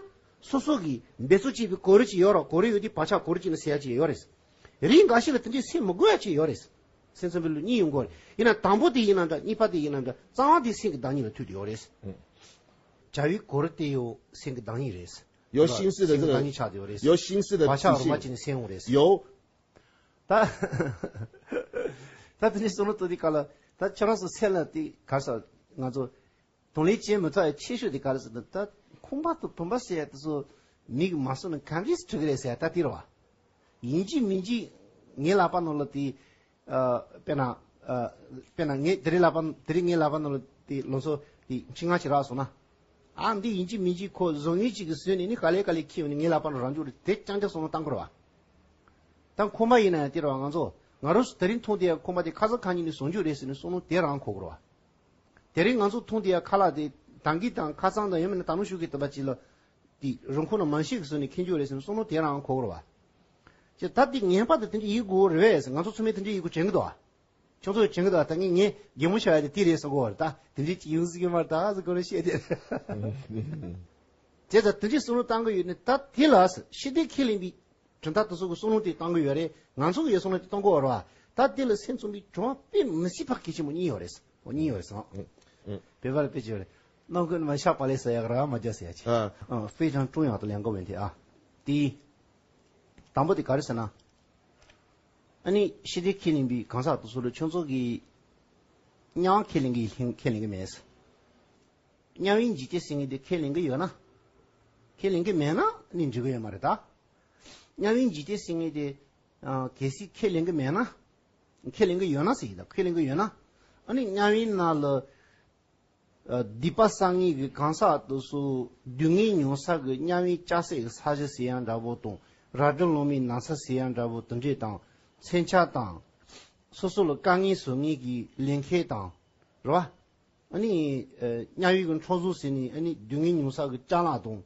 སོ་སོ་གིས་འབད་རྩོལ་བྱས་པའི་གོ་རིམ་ཅིག་ཡོད་རེད། གོ་རིམ་ཡོད་དུས་བག་ཆགས་གོ་རིམ་ཅིག་ནས་སད་ཡ་ཅིག་ཡོད་རེད། རིགས་འགའ་ཞིག་ལ་དེ་འདྲའི་སད་མི་དགོས་ཡ་ཅིག་ཡོད་རེད། སེམས་ཙམ་པའི་ལུགས་གཉིས་ཡོང་གི་རེད། ཡིན་ན་དང་པོ་དེ་ཡིན་ན་འདྲ། གཉིས་པ་དེ་ཡིན་ན་འདྲ། རྩ་བ་དེ་སེམས་ཀྱི་བདག་ཉིད་ལ་ཐུག་བསྡད་ཡོད་རེད། བྱ་བའི་གོ་རིམ་དེ་ཡང་སེམས་ཀྱི་བདག་ཉིད་རེད། 有心思的这个，སེམས་ཀྱི་བདག་ཉིད་ཆགས་བསྡད་ཡོད་རེད། 有心思的自信。 བག་ཆགས་རུམ་པ་ཅིག་ནས་སད་ཡོང་རེད། 有 ད་ད་དེ་ནས་བསམ་བློ་གཏོང་དུས་སྐབས་ལ་ད་ཁྱེད་རང་ཚོ་སེམས་ལ་དེ་ག་ས་ང་ཚོ་གདོང་ལེན་བྱེད་མི་ཐུབ་ཡ་ཆེ་ཤོས་དེ་ག་རེ་ཟེར་ན། ད་ཁང་པ་དང་བུམ་པ་ཟེར་ཡ་དེ་ཚོ་མིག་གིས་མ་བཟུང་ན་ག་འདྲས་སེ་གྲུབ་ཀྱི་རེད་ཟེར་ཡ་ད་དེ་རེད་བ། ཡིན་གཅིག་མིན་གཅིག་ངའི་ལག་པ་ནང་ལ་དེ་ཨ་དཔེར་ན་ཨ་དཔེར་ན་ངས་དེ་རིང་ལག་པ་དེ་རིང་ངའི་ལག་པ་ནང་ལ་དེ་ལོ་ཚོ་དེ་ཁྲི་ལྔ་ཅིག་རག་སོང་ན། ཨ་འདི་ཡིན་གཅིག་མིན་གཅིག་ཁོ་བཟོ་མཁན་ཅིག་གིས་བཟོས་ནས་ནི་ག་ལེ་ག་ལེ་ཁྱེར་ཡོང་ནས་ངའི་ལག་པ་ནང་རག་རྒྱུ་རེད། དེ་རྐྱང་རྐྱང་བསམ་བློ་བཏང་དགོས་རེད་བ། ད་ཁང་པ་ཡིན་ན་ཡང་དེ་རེད་བ། ང་ཚོ་ང་རང་ཚོ་དེ་རིང་མཐོང་བསྡད་ཡ་ཁང་པ་དེ་ཁ་སང་ཁ་ཉིན་ནས་བཟོ་རྒྱུ་རེད་ཟེར་ནས་བསམ་བློ་དེ་རང་འཁོར་དགོས་རེད་བ། དེ་རིང་ང་ཚོ་མཐོང་བསྡད་ཡ་ཁ་ལག་དེ་ད་གིན་དང་ཁ་སང་དང་ཡང་མིན་ན་ད་ནུ་ཤུ་གི་དུ་བ་ཅིག་ལ་དེ་རང་ཁོ་ན་མང་ཤོས་ཀྱིས་བཟོས་ནས་ཁྱེར་རྒྱུ་རེད་ཟེར་ནས་བསམ་བློ་དེ་རང་འཁོར་དགོས་རེད་བ། ཅེ་ད་དེ་ངན་པ་དེ་དེ་འདྲ་ཡིན་དགོས་རེད་བས། ང་ཚོ་ཚང་མས་དེ་འདྲ་ཡིན་དགོས་དྲན་གི་འདུག་བ། ཁྱོད་ཚོས་བྱེད་ཀྱི་འདུག་ད་ངས་ངས་གད་མོ་ཤོར་ཡ་དེ་དེ་རེད་བསམ་གྱི་ཡོད་རེད། ད་དེ་འདྲའི་ཅིག་ཡོང་སྲིད་ཀྱི་མ་རེད་ད་ཟེར་ཁོ་རང་བཤད་དེ། བྱས་ཙང་དེ་འདྲའི་བསམ་བློ་བཏང་གི་ཡོད་ནི་ད་དེ་ལ་ཤེས་ལྡན་ཁས་ལེན་པའི་གྲུབ་མཐའ་དེ་ཚོ་གི་བསམ་བློ་དེ་བཏང་གི་ཡོད་རེད། ང་ཚོ་གི་ཡོད་བསམ་བློ་དེ་གཏོང་གི་ཡོད་རེད་བ། ད་དེ་ལ་སེམས་ཙམ་པའི་གྲུབ་མཐའ་དཔེ་མི་སྲིད་པ་གལ་ཆེན་པོ་གཉིས་ཡོད་རེད། འོ་གཉིས་ཡོད་རེད་ཟེར། བོད་པ་ལ་དཔེ་ཅིག་ཡོད་རེད། སྣུམ་ཀུན་མ་ཆགས་པ་ལས་ཟེར་ཡག་ར་མ་རྒྱག་ཟེར་ཡ་ཆེ། 啊 ཨ་非常重要的两个问题啊。第一། དང་པོ་དེ་ག་རེ་ཟེར་ན། ཨ་ནི་ཤེས་ལྡན་ཁས་ལེན་པའི་གང་ཟག་དེ་ཚོ་ལ་ཁྱོད་ཚོ་གིས་དམྱལ་བ་ཁས་ལེན་གི་ཁས་ལེན་གི་མེད། དམྱལ་བའི་འཇིག་རྟེན་ཟེར་མཁན་དེ་ཁས་ལེན་གི་ཡོད་ན། ཁས་ལེན་གི་མེད་ན་ནི་འགྲིག་གི་ཡོད་མ་རེད་ད། དམྱལ་བའི་འཇིག་རྟེན་ཟེར་མཁན་དེ་ཨ་གལ་སྲིད་ཁས་ལེན་གི་མེད་ན། ཁས་ལེན་གི་ཡོད་ན་ཟེར་གི་ད། ཁས་ལེན་གི་ཡོད་ན། ཨ་ནི་དམྱལ་བའི་ནང་ལ་ཨ་སྡིག་པ་བསགས་མཁན་གྱི་གང་ཟག་དེ་ཚོ་སྡུག་བསྔལ་མྱོང་ས་གི་དམྱལ་བའི་ལྕགས་སྲེག་གི་ས་གཞི་ཟེར་ཡ་འདྲ་པོ་དང་། ར་སྒྲོམ་ལོང་མའི་ན་ཚ་ཟེར་ཡ་འདྲ་པོ་དེ་འདྲས་དང་། མཚོན་ཆ་དང་། སོ་སོ་ལ་དཀའ་ངལ་བཟོ་མཁན་གྱི་ལས་མཁན་དང་། རེད་བ། ཨ་ནི་ཨ་དམྱལ་བའི་གི་འཕྲོག་བཟོ་ཟེར་ནས་ཨ་ནི་སྡུག་བསྔལ་མྱོང་ས་གི་ཅ་ལག་དང་།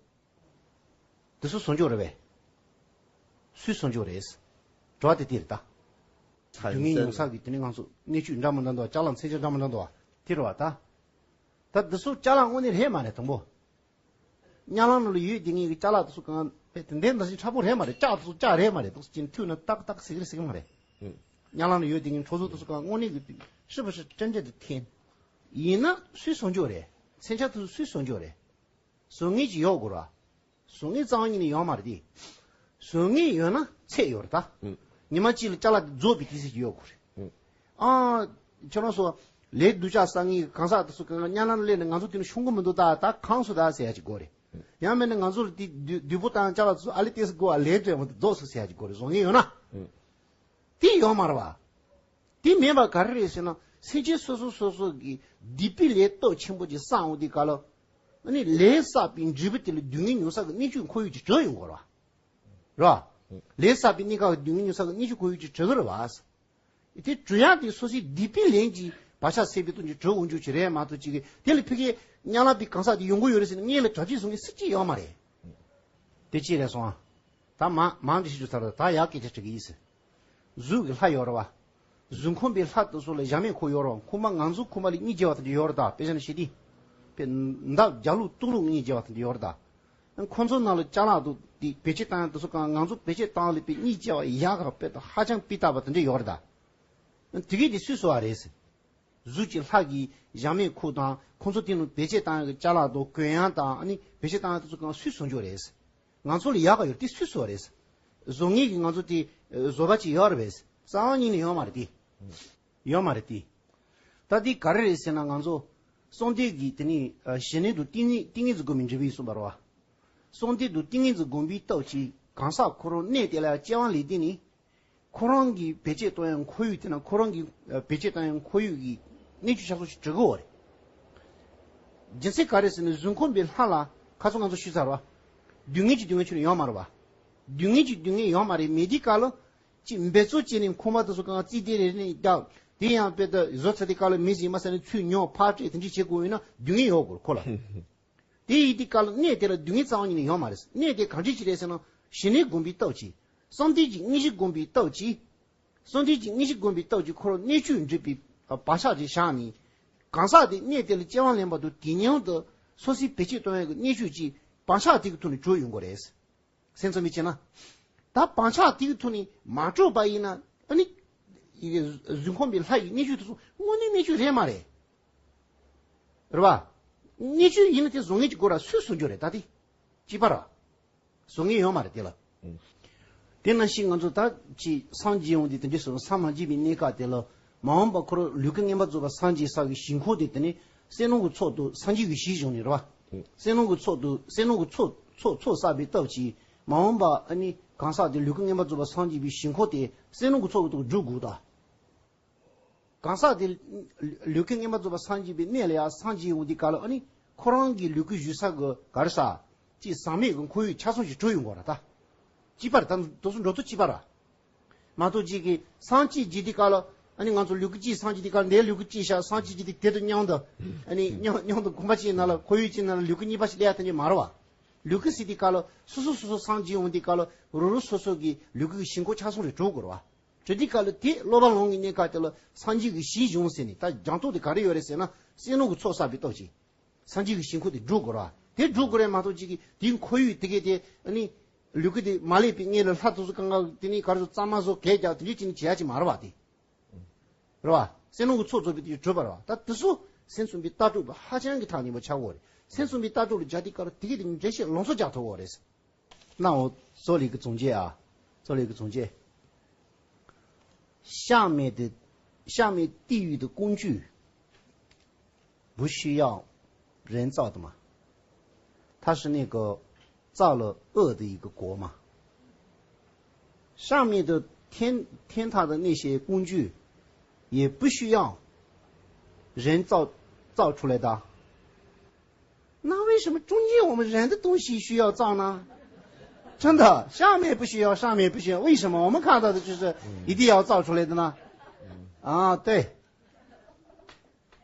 དེ་ཚོ་བཟོ་འཇོག་རེད་པས། སུས་བཟོ་འཇོག་རེད། དྲི་བ་དེ་དེ་རེད་ད། སྡུག་བསྔལ་མྱོང་ས་གི་དེ་ནི་ང་ཚོ་གནས་ཆུ་འདྲ་མི་འདྲ་འདུག་ཅ་ལག་མཚོན་ཆ་འདྲ་མི་འདྲ་འདུག་དེ་རེད་བ་ད། ད་དེ་ཚོ་ཅ་ལག་དངོས་གནས་རེད་མ་རེད་དང་པོ། དམྱལ་བ་ནང་ལ་ཡོད་དེ་ངེད་ཀྱི་ཅ་ལག་དེ་ཚོ་གང་དེ་འདྲའི་འདྲ་ཞིག་ཕྲ་པོ་རེད་མ་རེད། ལྕགས་དེ་ཚོ་ལྕགས་རེད་མ་རེད། དེ་ཚོ་ཅིག་ཐུག་ན་ཏག་ཏག་ཟེར་གི་རེད་ཟེར་གི་མ་རེད། དམྱལ་བ་ནང་ལ་ཡོད་དེ་ངེད་འཕྲོག་བཟོ་དེ་ཚོ་གང་དངོས་གནས་ཀྱི་ཧྲིལ་པོ་ཧྲིལ་ཅན་ཅན་དུ་འཐེན། ཡིན་ན་སུས་བཟོ་འཇོག་རེད། མཚོན་ཆ་དེ་ཚོ་སུས་བཟོ་འཇོག་རེད། བཟོ་མཁན་ཅིག་ཡོད་དགོས་ར། བཟོ་མཁན་རྩ་བ་ཉིད་ནས་ཡོད་མ་རེད་དེ། བཟོ་མཁན་ཡོད་ན་ཚད་ཡོད་རེད་ད། ཉི་མ་གཅིག་ལ་ཅ་ལག་དེ་རྫོགས་པའི་དུས་ཚོད་ཅིག་ཡོད་དགོས་རེད། ཨ། ཁྱོད་རང་ཚོ་ལས་སྡུག་ཅག་བསགས་མཁན་གྱི་གང་ཟག་དེ་ཚོ་གང་ག་དམྱལ་བ་ནང་སླེབས་ནས་ང་ཚོ་དེ་ནས་ཤོང་གི་མི་འདུག་ད་ད་གང་སོང་ད་ཟེར་ཡ་ཅིག་དགོས་རེད། ཡང་མིན་ན་ང་ཚོ་ལ་དེ་བདུ་བདུད་པོ་དང་ཅ་ལག་དེ་ཚོ་ཨ་ལེ་ཏེས་དགོས་ཨ་ལས་འདྲ་མོ་དེ་རྫོགས་སོང་ཟེར་ཡ་ཅིག་དགོས་རེད། བཟོ་མཁན་ཡོད་ན། དེ་ཡོད་མ་རེད་བ། དེ་མིན་པ་ག་རེ་རེད་ཟེར་ན་སེམས་ཅན་སོ་སོ་སོ་སོ་གི་སྡིག་པའི་ལས་སྟོབས་ཆེན་པོ་ཅིག་བསགས་འོང་དུས་སྐབས་ལ། ཨ་ནི་ལས་བསགས་པའི་འབྲས་བུ་དེ་ལ་སྡུག་བསྔལ་མྱོང་ས་གི་གནས་ཚུལ་ཁོར་ཡུག་ཅིག་བྱུང་ཡོང་དགོས་རེད་བ། རེད་བ། ལས་བསགས་པའི་གནས་སྐབས་སྡུག་བསྔལ་མྱོང་ས་གི་གནས་ཚུལ་ཁོར་ཡུག་ཅིག་བྱུང་གི་རེད་བ། དེ་བྱུང་ཡག་དེ་སོ་སོའི་སྡིག་པའི་ལན་གྱིས་བག་ཆགས་སད་པའི་སྟོབས་ཀྱིས་བྱུང་འོང་རྒྱུ་ཅིག་རེད་མ་གཏོགས་ཅིག་གི་དེ་ལ་ཕ་གིའི་དམྱལ་བ་པའི་གང་ཟག་དེ་ཡོང་གི་ཡོད་རེད་ཟེར་ནས་ངས་ལ་གྲ་སྒྲིག་བཟོ་མཁན་སུ་གཅིག་ཡོད་མ་རེད། དེ་གཅིག་རེད་སོང་ཨ། ད་མ་མང་དུ་ཞིག་ཅུ་ཚར་ད་ཡག་སྐད་ཆ་དྲི་གི་ཡིན་ཟེར། གཟུགས་ཀྱི་ལྷ་ཡོད་རེད་བ། གཟུགས་ཁམས་པའི་ལྷ་དེ་ཚོ་ལ་གཞལ་མེད་འཁོར་ཡོད་རེད་བ། ཁོ་མ་ང་ཚོ་ཁོ་མ་ལ་གཉིས་བརྗེ་བ་དེ་འདྲ་ཡོད་རེད་ད། དཔེ་བཞག་ན་ཞེ་དྲིན། དཔེ་འདབ་རྒྱབ་ལོགས་སྟོད་ལོགས་གཉིས་བརྗེ་བ་དེ་འདྲ་ཡོད་རེད་ད། ཁོ་ཚོ་ནང་ལ་ཅ་ལག་དེ་དེ་བེད་སྤྱོད་བཏང་ཡག་དེ་ཚོ་གང་ང་ཚོ་བེད་སྤྱོད་བཏང་ལས་དཔེ་གཉིས་བརྗེ་བ་ཡག་ག་དཔེ་ད་ཧ་ཅང་སྤུས་དག་པ་དེ་འདྲ་ཡོད་རེད་ད། དེ་གས་དེ་སུས་བཟོ་བ་རེད། གཟུགས་ཀྱི་ལྷ་གིས་གཞལ་མེད་འཁོར་དང་ཁོ་ཚོ་དེ་ནང་བེད་སྤྱོད་བཏང་ཡག་གི་ཅ་ལག་དང་གོན་ཡག་དང་ཨ་ནི་བེད་སྤྱོད་བཏང་ཡག་དེ་ཚོ་གང་སུས་བཟོ་རྒྱུ་རེད། ང་ཚོ་ལ་ཡག་ག་ཡོད་དེ་སུས་བཟོ་བ་རེད། བཟོ་མཁན་གྱི་ང་ཚོ་དེ་བཟོ་པ་ཅིག་ཡོད་རེད་པས། རྩ་བ་ཉིད་ནས་ཡོད་མ་རེད་དེ། ཡོད་མ་རེད་དེ། ད་དེ་ག་རེ་རེད་ཟེར་ན་ང་ཚོ་གསང་འདུས་ཀྱི་དེ་ནི་ཞི་གནས་དང་ཏིང་ངེ་ཏིང་ངེ་འཛིན་སྒོམ་པའི་འབྲས་བུ་ཡིན་གསུངས་པ་རེད་བ། གསང་འདུས་དང་ཏིང་ངེ་འཛིན་སྒོམ་པའི་སྟོབས་ཀྱིས་གང་ཟག་ཁོ་རང་གནས་དེ་ལ་སྐྱེ་བ་ལེན་དུས་ནི། ཁོ་རང་གིས་བེད་སྤྱོད་གཏོང་ཡག་ཁོར་ཡུག་དེ་ན་ཁོ་རང་གིས་བེད་སྤྱོད་གཏོང་ཡག་ཁོར་ཡུག་གི་གནས་ཚུལ་ཆ་ཚང་ཞིག་གྲུབ་ཀྱི་ཡོད་རེད། རྒྱུ་མཚན་ག་རེ་ཟེར་ན་གཟུགས་ཁམས་པའི་ལྷ་ལ་ཁ་སང་ང་ཚོ་ཞུས་ཚར་བ། སྡུག་བསྔལ་གྱི་སྡུག་བསྔལ་ཁྱོན་ནས་ཡོད་མ་རེད་བ། སྡུག་བསྔལ་གྱི་སྡུག་བསྔལ་ཡོད་མ་རེད། མེད་དུས་སྐབས་ལ་ཅིག་འབད་རྩོལ་བྱས་ནས་ཁོག་མ་དེ་ཚོ་གང་རྩིས་དེ་རེ་རེ་ནས་རྒྱག་དེ་ཡང་དཔེ་ད་བཟོ་ཚར་དུས་སྐབས་ལ་མི་ཞིག་མ་ཟ་ནས་ཚུར་ཉོ་ཕར་སྤྲད་དེ་འདྲ་བྱེད་དགོས་ཡོད་ན་སྡུག་བསྔལ་ཡོད་དགོས་རེད་ཁོ་ལ། དེ་ཡིན་དུས་སྐབས་ལ་གནས་དེ་ལ་སྡུག་བསྔལ་རྩ་བ་ཉིད་ནས་ཡོད་མ་རེད། གནས་དེ་གང་འདྲ་ཅིག་རེད་ཟེར་ན་ཞི་གནས་སྒོམ་པའི་སྟོབས་ཀྱིས། གསང་འདུས་ཀྱི་དངོས་གཞི་སྒོམ་པའི་སྟོབས་ཀྱིས། གསང་འདུས་ཀྱི་དངོས་གཞི་སྒོམ་པའི་སྟོབས་ཀྱིས་ཁོ་རང་གནས་བཅུ་འགྲུབ་པའི་བག་ཆགས་ཅིག་བཞག་ནས། གང་ཟག་དེ་གནས་དེ་ལ་སྐྱེ་བ་ལེན་པ་དང་དེ་མཉམ་དུ་སོ་སོའི་བེད་སྤྱོད་གཏོང་ཡག་གི་གནས་བཅུ་ཅིག་བག་ཆགས་དེ་གི་ཐོག་ནས་གྲུབ་ཡོང་གི་རེད། སེམས་ཚོར་མི་བྱེད་ན། ད་བག་ཆགས་དེ་གི་ཐོག་ནས་མ་གྲུབ་པ་ཡིན་ན་ཨ་ནི། ཡི་གེ་གཟུགས་ཁམས་པའི་ལྷ་ཡི་གནས་བཅུ་དེ་ཚོ་དངོས་གནས་གནས་བཅུ་རེད་མ་རེད། རེད་བ། གནས་བཅུ་ཡིན་ན་དེ་བཟོ་མཁན་གྱི་སྒོ་ར་སུས་བཟོ་རྒྱུ་རེད་ད་དེ། གཅིག་པ་ར། བཟོ་མཁན་ཡོད་མ་རེད་དེ་ལ། ཨུ། དེ་ནང་བཞིན་ང་ཚོ་ད་ཅི་སངས་རྒྱས་ཡོང་དུས་དེ་འདྲའི་སོང་སངས་མ་རྒྱས་པའི་གནས་སྐབས་དེ་ལ་མ་འོངས་པ་ཁོ་རང་ལུས་ཀྱི་མངོན་པར་རྫོགས་པ་སངས་རྒྱས་ས་གི་ཞིང་ཁམས་དེ་དེ་ནི་བསོད་ནམས་ཀྱི་ཚོགས་དང་སངས་རྒྱས་ཀྱི་ཞིང་བྱུང་ནས་རེད་བ། ཨུ། བསོད་ནམས་ཀྱི་ཚོགས་དང་བསོད་ནམས་ཀྱི་ཚོགས་ཚོགས་ཚོགས་བསགས་པའི་སྟོབས་ཀྱིས་མ་འོངས་པ་ཨ་ནི་གང་ཟག་དེ་ལུས་ཀྱི་མངོན་པར་རྫོགས་པ་སངས་རྒྱས་པའི་ཞིང་ཁམས་དེ་བསོད་ནམས་ཀྱི་ཚོགས་ཀྱི་ཐོག་འགྲོ་དགོས་ད། གང་ཟག་དེ་ལུས་ཀྱི་མངོན་པར་རྫོགས་པ་སངས་རྒྱས་པའི་གནས་ལ་ཡང་སངས་རྒྱས་ཡོང་དུས་སྐབས་ལ་ཨ་ནི་ཁོ་རང་གི་ལུས་ཀྱི་བཞུགས་ས་གི་ག་རེ་ཟ། ཅིག་ཟག་མེད་ཀྱི་ཁོར་ཡུག་ཆ་ཚང་ཞིག་གྲུབ་ཡོང་གི་རེད་ད། གཅིག་པ་རེད་ད། དེ་ཚོ་འགྲོ་དུས་གཅིག་པ་རེད། མ་གཏོགས་ཅིག་གིས་སངས་རྒྱས་རྒྱས་དུས་སྐབས་ལ་ཨ་ནི་ང་ཚོ་ལུས་ཀྱི་གཅིག་སངས་རྒྱས་དུས་སྐབས་འདིའི་ལུས་ཀྱི་གཅིག་ཤ་སངས་རྒྱས་རྒྱས་དུས་དེ་དང་མཉམ་དུ་ཨ་ནི་མཉམ་མཉམ་དུ་གོམ་པ་གཅིག་ནང་ལ་ཁོར་ཡུག་གཅིག་ནང་ལ་ལུས་ཀྱི་གཉིས་པ་ཞིག་སླེབས་ཡ་དེ་འདྲ་མ་རེད་བ། ལུས་ཀྱི་ཟེར་དུས་སྐབས་ལ་སོ་སོ་སོ་སོ་སངས་རྒྱས་ཡོང་དུས་སྐབས་ལ་རོ་རོ་སོ་སོ་གི་ལུས་ཀྱི་ཞིང་ཁམས་ཆ་ཚང་རེ་གྲུབ་དགོས་རེད་བ། གྲུབ་དུས་སྐབས་ལ་དེ་སློབ་པ་ལོན་གྱི་གནས་སྐབས་དེ་ལ་སངས་རྒྱས་ཀྱི་ཞིང་བྱུང་ཟེར་ནས་ད་སྦྱང་སྟོབས་དེ་ག་རེ་ཡོད་རེད་ཟེར་ན་བསོད་ནམས་ཀྱི་ཚོགས་བསགས་པའི་སྟོབས་ཀྱིས། སངས་རྒྱས་ཀྱི་ཞིང་ཁམས་དེ་སྒྲུབ་དགོས་རེད་བ། དེ་སྒྲུབ་དགོས་རེད་མ་གཏོགས་ཅིག་གིས་དེའི་ཁོར་ཡུག་དེ་གས་དེ་ཨ་ནི། ལུས་ཀྱི་དེ་མ་ལེགས་པའི་གནས་ལ་ལྷ་དེ་ཚོ་གང་ག་དེ་ནི་ག་རེ་ཚོ་གཙང་མ་བཟོ་གས་རྒྱག་དེ་འདྲ་ཅིག་ནི་བྱེད་ཡ་ཅིག་མ་རེད་བ་དེ། རེད་བ། བསོད་ནམས་ཀྱི་ཚོགས་རྫོགས་པའི་དེ་གྲུབ་པ་རེད་བ། ད་དེ་ཚོ་སེམས་ཙམ་པའི་ལྟ་གྲུབ་ཧ་ཅང་གི་ཐག་ཉེ་པོ་ཆགས་ཀྱི་ཡོད་རེད། སེམས་ཙམ་པའི་ལྟ་གྲུབ་ལ་སྦྱར་དུས་སྐབས་ལ་དེ་གས་དེ་འགྲེལ་བཤད་ལོངས་སུ་རྒྱག་ཐུབ་ཀྱི་ཡོད་རེད། 那我做了一个总结啊，做了一个总结。下面的下面地狱的工具不需要人造的嘛，它是那个造了恶的一个果嘛。上面的天天堂的那些工具也不需要人造造出来的。 那为什么中间我们人的东西需要造呢？真的，下面不需要，上面不需要，为什么我们看到的就是一定要造出来的呢？啊，对，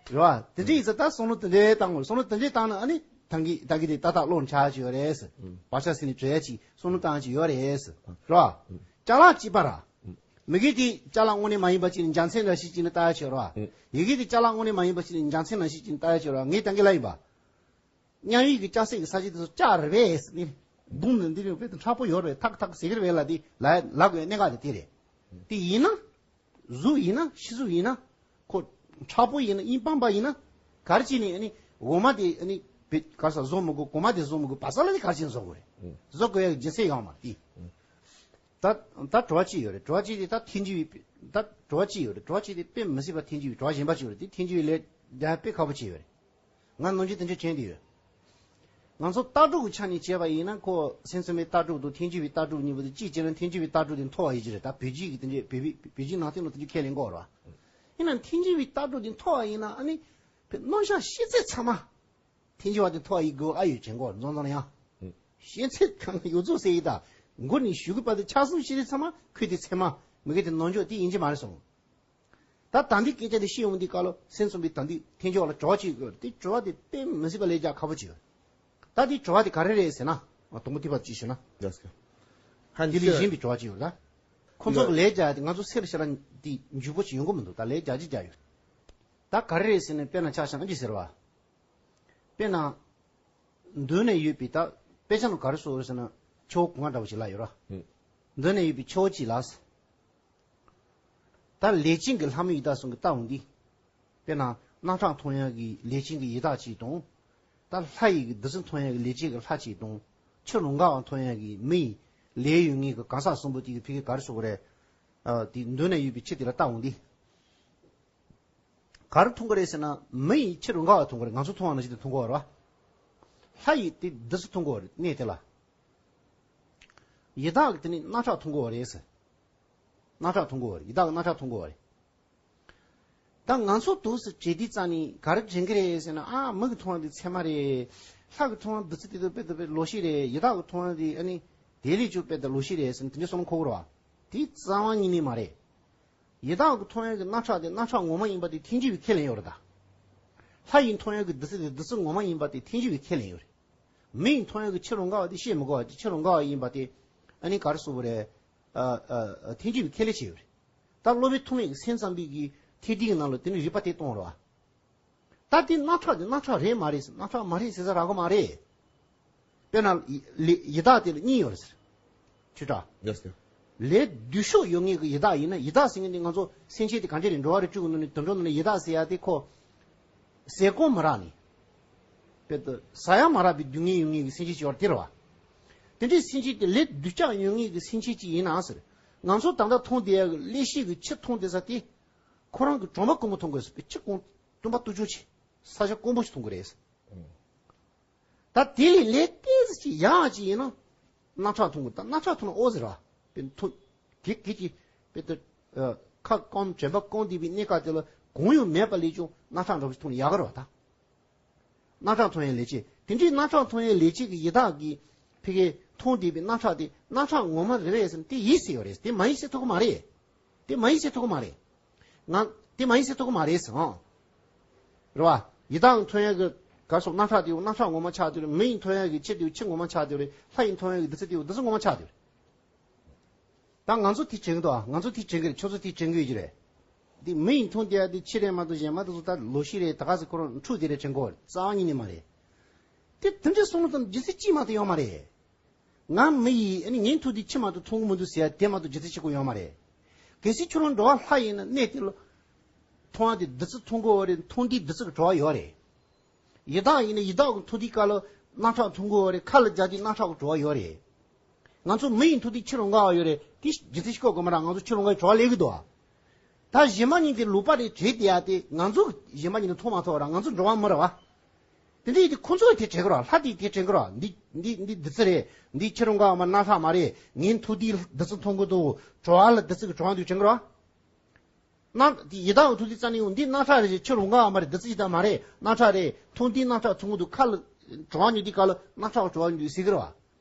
是吧？等这意思，他松露等这当我松露等这当呢，你等给大概的大大弄差就有点意思，把这心里主要去松露当然就有点意思，是吧？加了几百了，没给的加了我的满意吧，今年两千的是今年大家去了吧？也给的加了我的满意吧，今年两千的是今年大家去了，你等给来一把。 མཉམ་ཡུལ་གྱི་ལྕགས་སྲེག་གི་ས་གཞི་དེ་ཚོ་ལྕགས་རེད་པས་ནི། བུམ་ནི་འདི་རིང་དཔེ་དུ་མཁྲེགས་པོ་ཡོད་རེད། ཐག་ཐག་ཟེར་གི་རེད་པས་ལ་དེ་ལ་ལག་ཡོད་གནད་འགག་དེ་དེ་རེད། དེ་ཡིན་ན། གཟུགས་ཡིན་ན་ཕྱི་གཟུགས་ཡིན་ན། ཁོ་མཁྲེགས་པོ་ཡིན་ན་ཨིན་སྤངས་པ་ཡིན་ན། ག་རེ་བྱས་ནས་ཨ་ནི་འོ་མ་དེ་ཨ་ནི་བེ་ག་ས་བཟོ་མི་དགོས། གོ་མ་དེ་བཟོ་མི་དགོས། བ་ས་ལ་དེ་ག་རེ་བྱས་ནས་བཟོ་དགོས་རེད། བཟོ་དགོས་ཡག་གི་རྒྱུ་མཚན་ཡོད་མ་རེད་དེ། ད་ད་དྲི་བ་གཅིག་ཡོད་རེད། དྲི་བ་གཅིག་དེ་ད་ཐེངས་གཅིག་པའི་ད་དྲི་བ་གཅིག་ཡོད་རེད། དྲི་བ་གཅིག་དེ་དཔེ་མི་སྲིད་པ་ཐེངས་གཅིག་པའི་དྲི་བ་གཞན་པ་གཅིག་ཡོད་རེད། དེ་ཐེངས་གཅིག་པའི་ལས་རྒྱ་དཔེ་ཁག་པོ་གཅིག་ཡོད་རེད། ང་ནམ་རྒྱུན་དེ་འདྲ་དྲན་གྱི་ཡོད། ང་ཚོ་ལྟ་གྲུབ་ཀྱི་ཆ་ནས་བྱས་པ་ཡིན་ན་ཁོ་སེམས་ཙམ་པའི་ལྟ་གྲུབ་དང་ཐེངས་གཅིག་པའི་ལྟ་གྲུབ་གཉིས་པོ་དེ་གཅིག་བྱས་ན་ཐེངས་གཅིག་པའི་ལྟ་གྲུབ་དེ་མཐོ་བ་ཡིན་གྱི་རེད། ད་བོད་བརྒྱུད་ཀྱི་དེ་འདྲའི་བོད་བོད་བོད་བརྒྱུད་ནང་བསྟན་ལ་དེ་འདྲའི་ཁས་ལེན་གྱི་ཡོད་རེད་བ། ཡིན་ན་ཐེངས་གཅིག་པའི་ལྟ་གྲུབ་དེ་མཐོ་བ་ཡིན་ན་ཨ་ནི་བོད་རྣམ་གཞག་ཤེས་ཚད་ཚང་མ། ཐེངས་གཅིག་པ་དེ་མཐོ་བ་ཡིན་དགོས་ཨ་ཡོད་བྱེད་འགོ་འཛོམས་འཛོམས་ཡང་། ཤེས་ཚད་གང་ཡོད་ཚོད་ཟེར་ཡིན་ད། མགོ་ནས་གཞུག་གི་བར་དུ་ཆ་གསུམ་ཤེས་ཚད་ཚང་མ་ཁོས་དེ་ཚད་མ་མི་དགེ་དེ་ནོར་འཇོག་དེ་ཡིན་གྱི་མ་རེད་སོང་། ད་ད་འདི་སྐད་ཆ་དེ་བཤད་ཡོང་དུས་སྐབས་ལ་སེམས་ཙམ་པའི་ད་འདི་ཐེངས་གཅིག་པ་ལ་དྲི་བ་གཅིག་ཡོད་རེད། དེ་དྲི་བ་དེ་དཔེ་མི་སྲིད་པ་ལས་རྒྱག་ཁག་པོ་གཅིག་ཡོད་རེད། ད་དེ་དྲི་བ་དེ་ག་རེ་རེད་ཟེར་ན། དང་པོ་དེ་བར་གཅིག་ཞུ་ན། འདི་ལས་གཞན་པའི་དྲི་བ་གཅིག་ཡོད་རེད་ད། ཁོ་ཚོ་གི་ལས་རྒྱག་དེ་ང་ཚོ་སེར་ཤ་ར་དེ་འཇུག་པོ་ཞིག་ཡོང་གི་མི་འདུག་ད་ལས་རྒྱག་ཅི་རྒྱག་ཡོད། ད་ག་རེ་རེད་ཟེར་ན། དཔེར་ན་ཆ་བཞག་ན་ཅི་ཟེར་བ། དཔེར་ན། མདུན་ནས་ཡོད་པའི་ད་དཔེ་ཆ་ནང་ག་རེ་བཟོ་རེད་ཟེར་ན། ཆུ་བོ་སྒང་ག་འདྲ་བོ་ཞིག་ལ་ཡོད་ར། ཧུམ། མདུན་ནས་ཡོད་པའི་ཆུ་བོ་གཅིག་ལ། ད་ལས་ཅན་གྱི་ལྷ་མོ་ཡི་དྭགས་གསུམ་གྱིས་བལྟ་འོང་དུས། དཔེར་ན་སྣང་གྲགས་མཐོང་ཡག་གི་ལས་ཅན་གྱི་ཡི་དྭགས་གཅིག་དང་། ད་ལྷ་ཡི་གི་བདུད་རྩི་མཐོང་ཡག་གི་ལས་ཅན་གྱི་ལྷ་གཅིག་དང་། ཕྱི་རོ་མགར་བ་མཐོང་ཡག་གི་མི་ཡི་ལས་ཡོད་ངེས་ཀྱི་གང་ཟག་གསུམ་པོ་དེ་གི་ཕ་གི་ག་རེ་ཟེར་དགོས་རེད། ཨ། དེ་མདུན་ན་ཡོད་པའི་ཆུ་དེ་ལ་བལྟ་འོང་དུས། ག་རེ་མཐོང་གི་རེད་ཟེར་ན། མི་ཡི་ཕྱི་རོ་མགར་བ་མཐོང་གི་རེད། ང་ཚོ་མཐོང་བ་ནང་བཞིན་དུ་མཐོང་གི་ཡོད་རེད་བ། ལྷ་ཡི་དེ་བདུད་རྩི་མཐོང་གི་ཡོད་རེད། གནས་དེ་ལ། ཡི་དྭགས་ཀྱི་དེ་ནི་སྣང་གྲགས་མཐོང་གི་ཡོད་རེད་ཟེར། སྣང་གྲགས་མཐོང་གི་ཡོད་རེད། ཡི་དྭགས་ཀྱི་སྣང་གྲགས་མཐོང་གི་ཡོད་རེད། ད་ང་ཚོ་འདུག་སེ་བྱེད་དུས་ཙང་ནི་ག་རེ་དྲན་གི་རེད་ཟེར་ན། ཨ། མི་གི་མཐོང་བ་འདི་ཚད་མ་རེད། ལྷ་གི་མཐོང་བ་བདུད་རྩི་དེ་ཚོ་དཔེ་དེ་དཔེ་ལོག་ཤེས་རེད། ཡི་དྭགས་གི་མཐོང་བ་འདི་ཨ་ནི་དེ་ལས་ཀྱང་དཔེ་དེ་ལོག་ཤེས་རེད་ཟེར་ནས་དེ་འདྲའི་བསམ་བློ་འཁོར་གི་རེད་བ། དེ་རྩ་བ་ཉིད་ནས་མ་རེད། ཡི་དྭགས་ཀྱི་མཐོང་ཡག་གི་རྣམ་གྲངས་དེ་རྣམ་གྲངས་ངོ་མ་ཡིན་པ་དེ་ཐེངས་གཅིག་གིས་ཁས་ལེན་ཡོད་རེད་ད། ལྷ་ཡི་མཐོང་ཡག་གི་བདུད་རྩི་དེ་བདུད་རྩི་ངོ་མ་ཡིན་པ་དེ་ཐེངས་གཅིག་གིས་ཁས་ལེན་ཡོད་རེད། མི་ཡི་མཐོང་ཡག་གི་ཕྱི་རོ་མགར་བ་དེ་བཤད་མི་དགོས་པ། དེ་ཕྱི་རོ་མགར་བ་ཡིན་པ་དེ་ཨ་ནི་ག་རེ་ཟེར་དགོས་རེད། ཨ་ཨ་ཨ། ཐེངས་གཅིག་གིས་ཁས་ལེན་བྱས་ཡོད་རེད། ད་སློབ་དཔོན་ཐོགས་མེད་ཀྱིས་སེམས་ཙམ་པའི་གི་ཐེག་ཆྡའི་ནང་ལ་དེ་ནི་རིགས་པ་དེ་བཏང་རེད་བ། ད་དེ་རྣམ་གྲངས་དེ་རྣམ་གྲངས་རེད་མ་རེད་ཟེར། རྣམ་གྲངས་མ་རེད་ཟེར་ས་རག་གི་མ་རེད། དཔེར་ན་ཡི་ཡི་དྭགས་དེ་ལ་གཉིས་ཡོད་རེད་ཟེར། ཆོས་གྲགས། ཡོད་ཟེར། ལས་སྡུག་ཤོས་ཡོད་ངེས་ཀྱི་ཡི་དྭགས་ཡིན་ན། ཡི་དྭགས་ཟེར་མཁན་དེ་ང་ཚོ་སེམས་ཅན་དེ་གང་ཅི་རེད། འགྲོ་བ་རིགས་དྲུག་གི་ནང་ནས་དུད་འགྲོ་ནང་ནས་ཡི་དྭགས་ཟེར་ཡ་དེ་ཁོ་ཟས་གོས་མ་རག་ནས། དཔེ་དེ་ཟ་ཡ་མ་རག་པའི་སྡུག་བསྔལ་ཡོད་ངེས་ཀྱི་སེམས་ཅན་ཅིག་ཡོད་རེད་དེ་རེད་བ། དེ་འདྲའི་སེམས་ཅན་དེ་ལས་སྡུག་ཅག་ཡོད་ངེས་ཀྱི་སེམས་ཅན་ཅིག་ཡིན་ན་ཟེར། ང་ཚོ་ད་ལྟ་མཐོང་བསྡད་ཡ་གི་ཀླད་ཤེས་ཀྱི་ཕྱི་མཐོང་བསྡད་ས་དེ། ཁོ་རང་གི་གྲོང་པ་གོང་མ་མཐོང་དགོས་ཟེར་བའི་ཕྱི་གོང་སྟོན་པ་སྟོབས་ཆུང་ཆེ། ས་ཆ་དཀོན་པོ་ཞིག་མཐོང་གི་རེད། ད་དེ་ལས་ལས་ཏོག་ཙམ་ཅིག་ཡག་ཅིག་ཡིན་ན། རྣམ་གྲངས་མཐོང་གི། ད་རྣམ་གྲངས་མཐོང་ན་ཨོ་ཟེར་བ། དཔེ་མཐོང་། གེ་གེ་ཅིག་དཔེ་དེ། ཨ། ཁ་སྐོམ་དྲན་པ་སྐོམ་བསྡད་པའི་གནས་སྐབས་དེ་ལ་གོང་ཡང་མེད་པ་ལས་ཀྱང་རྣམ་གྲངས་འདྲ་བོ་ཞིག་མཐོང་ན་ཡག་གི་རེད་བ་ད། རྣམ་གྲངས་མཐོང་ཡས་ལས་བྱེད། དེ་འདྲའི་རྣམ་གྲངས་མཐོང་ཡས་ལས་བྱེད་ཀྱི་ཡི་དྭགས་ཀྱིས་ཕ་གིར་མཐོང་བསྡད་པའི་རྣམ་གྲངས་དེ་རྣམ་གྲངས་ངོ་མ་རེད་པས་ཟེར་ན་དེ་ཡིན་ཟེར་ཡོད་རེད། དེ་མ་ཡིན་ཟེར་ཐུབ་ཀྱི་མ་རེད། དེ་མ་ཡིན་ཟེར་ཐུབ་ཀྱི་མ་རེད། ང་དེ་མ་ཡིན་ཟེར་ཐུབ་ཀྱི་མ་རེད་ཟེར། ཨང་། རེད་བ། ཡི་དྭགས་མཐོང་ཡས་ཀྱི་ག་སོགས་རྣམ་གྲངས་དེ་རྣམ་གྲངས་ངོ་མ་ཆགས་བསྡད་རེད། མི་ཡི་མཐོང་ཡས་ཀྱི་ཕྱི་དེ་ཕྱི་ངོ་མ་ཆགས་བསྡད་རེད། ལྷ་ཡི་མཐོང་ཡས་ཀྱི་བདུད་རྩི་དེ་བདུད་རྩི་ངོ་མ་ཆགས་བསྡད་རེད། ད་ང་ཚོ་དེ་དྲན་གི་འདུག་ཨ། ང་ཚོ་དེ་དྲན་གི་རེད། ཁྱོད་ཚོ་དེ་དྲན་གི་ཡོད་ཀྱི་རེད། འདི་མི་ཡིས་མཐོང་བསྡད་ཡ་དེ་ཕྱི་རེད་མ་གཏོགས་གཞན་མ་དེ་ཚོ་ད་ལོག་ཤེས་རེད། ད་ག་ཟེ་ཁོ་རང་འཁྲུག་བསྡད་རེད་དྲན་གི་ཡོད་རེད། རྩ་བ་ཉིད་ནས་མ་རེད། དེ་དེ་འདྲའི་བསམ་བློ་བཏང་རྒྱུ་མཚན་གཅིག་མ་གཏོགས་ཡོད་མ་རེད། ང་མི་ཡིས་ཨ་ནི་ངའི་མཐོང་དེ་ཁྱི་མ་གཏོགས་མཐོང་གི་མི་འདུག་ཟེར་ཡ་དེ་མ་གཏོགས་རྒྱུ་མཚན་གཅིག་པོ་ཡོད་མ་རེད། གལ་སྲིད་ཁྱོད་རང་འགྲོ་བ་ལྷ་ཡིན་ན་གནས་དེ་ལ་མཐོང་བ་དེ་བདུད་རྩི་མཐོང་གི་ཡོད་རེད། མཐོང་དེ་བདུད་རྩི་གི་བྲོ་བ་ཡོད་རེད། ཡི་དྭགས་ཡིན་ན་ཡི་དྭགས་ཀྱི་མཐོང་དུས་སྐབས་ལ་རྣམ་གྲངས་མཐོང་གི་ཡོད་རེད། ཁ་ལ་རྒྱག་དུས་རྣམ་གྲངས་ཀྱི་བྲོ་བ་ཡོད་རེད། ང་ཚོ་མི་ཡི་མཐོང་དུས་ཕྱི་རུ་འགག་པ་ཡོད་རེད། དེ་རྒྱུ་མཚན་ཤེས་དགོས་མ་རེད། ང་ཚོ་ཕྱི་རུ་འགག་པའི་བྲོ་བ་སླེབས་ཀྱི་འདུག་ཨ། ད་གཞན་མ་གཉིས་དེ་ལུག་པ་རེད་དྲན་བསྡད་ཡ་དེ་ང་ཚོ་གཞན་མ་གཉིས་ནི་མཐོང་མ་ཐུབ་པ་ར། ང་ཚོ་འགྲོ་བ་མི་རེད་བ། དེ་འདྲ་ཡིན་དུས་ཁོ་ཚོ་གིས་དེ་དྲན་གི་རེད་བ། ལྷ་དེས་དེ་དྲན་གི་རེད་བ། འདི་འདི་འདི་བདུད་རྩི་རེད། འདི་ཕྱི་རུ་འགག་པ་མ་རྣམ་གྲངས་མ་རེད། ངའི་མཐོང་དུས་བདུད་རྩི་མཐོང་གི་འདུག་བྲོ་བ་ལ་བདུད་རྩི་གི་བྲོ་བ་འདུག་དྲན་གི་རེད་བ། རྣམ། དེ་ཡི་དྭགས་ཀྱི་མཐོང་དུས་རྩ་ནས་ཡོང་འདི་རྣམ་གྲངས་རེད་ཅེས་ཕྱི་རུ་འགག་པ་མ་རེད། བདུད་རྩི་ཅིག་ད་མ་རེད། རྣམ་གྲངས་རེད། མཐོང་དུས་རྣམ་གྲངས་མཐོང་གི་འདུག་ཁ་ལ་བྲོ་བ་ཉོ་དུས་སྐབས་ལ་རྣམ་གྲངས་བྲོ་བ་ཉོ་དུས་ཟེར་གི་རེད་བ།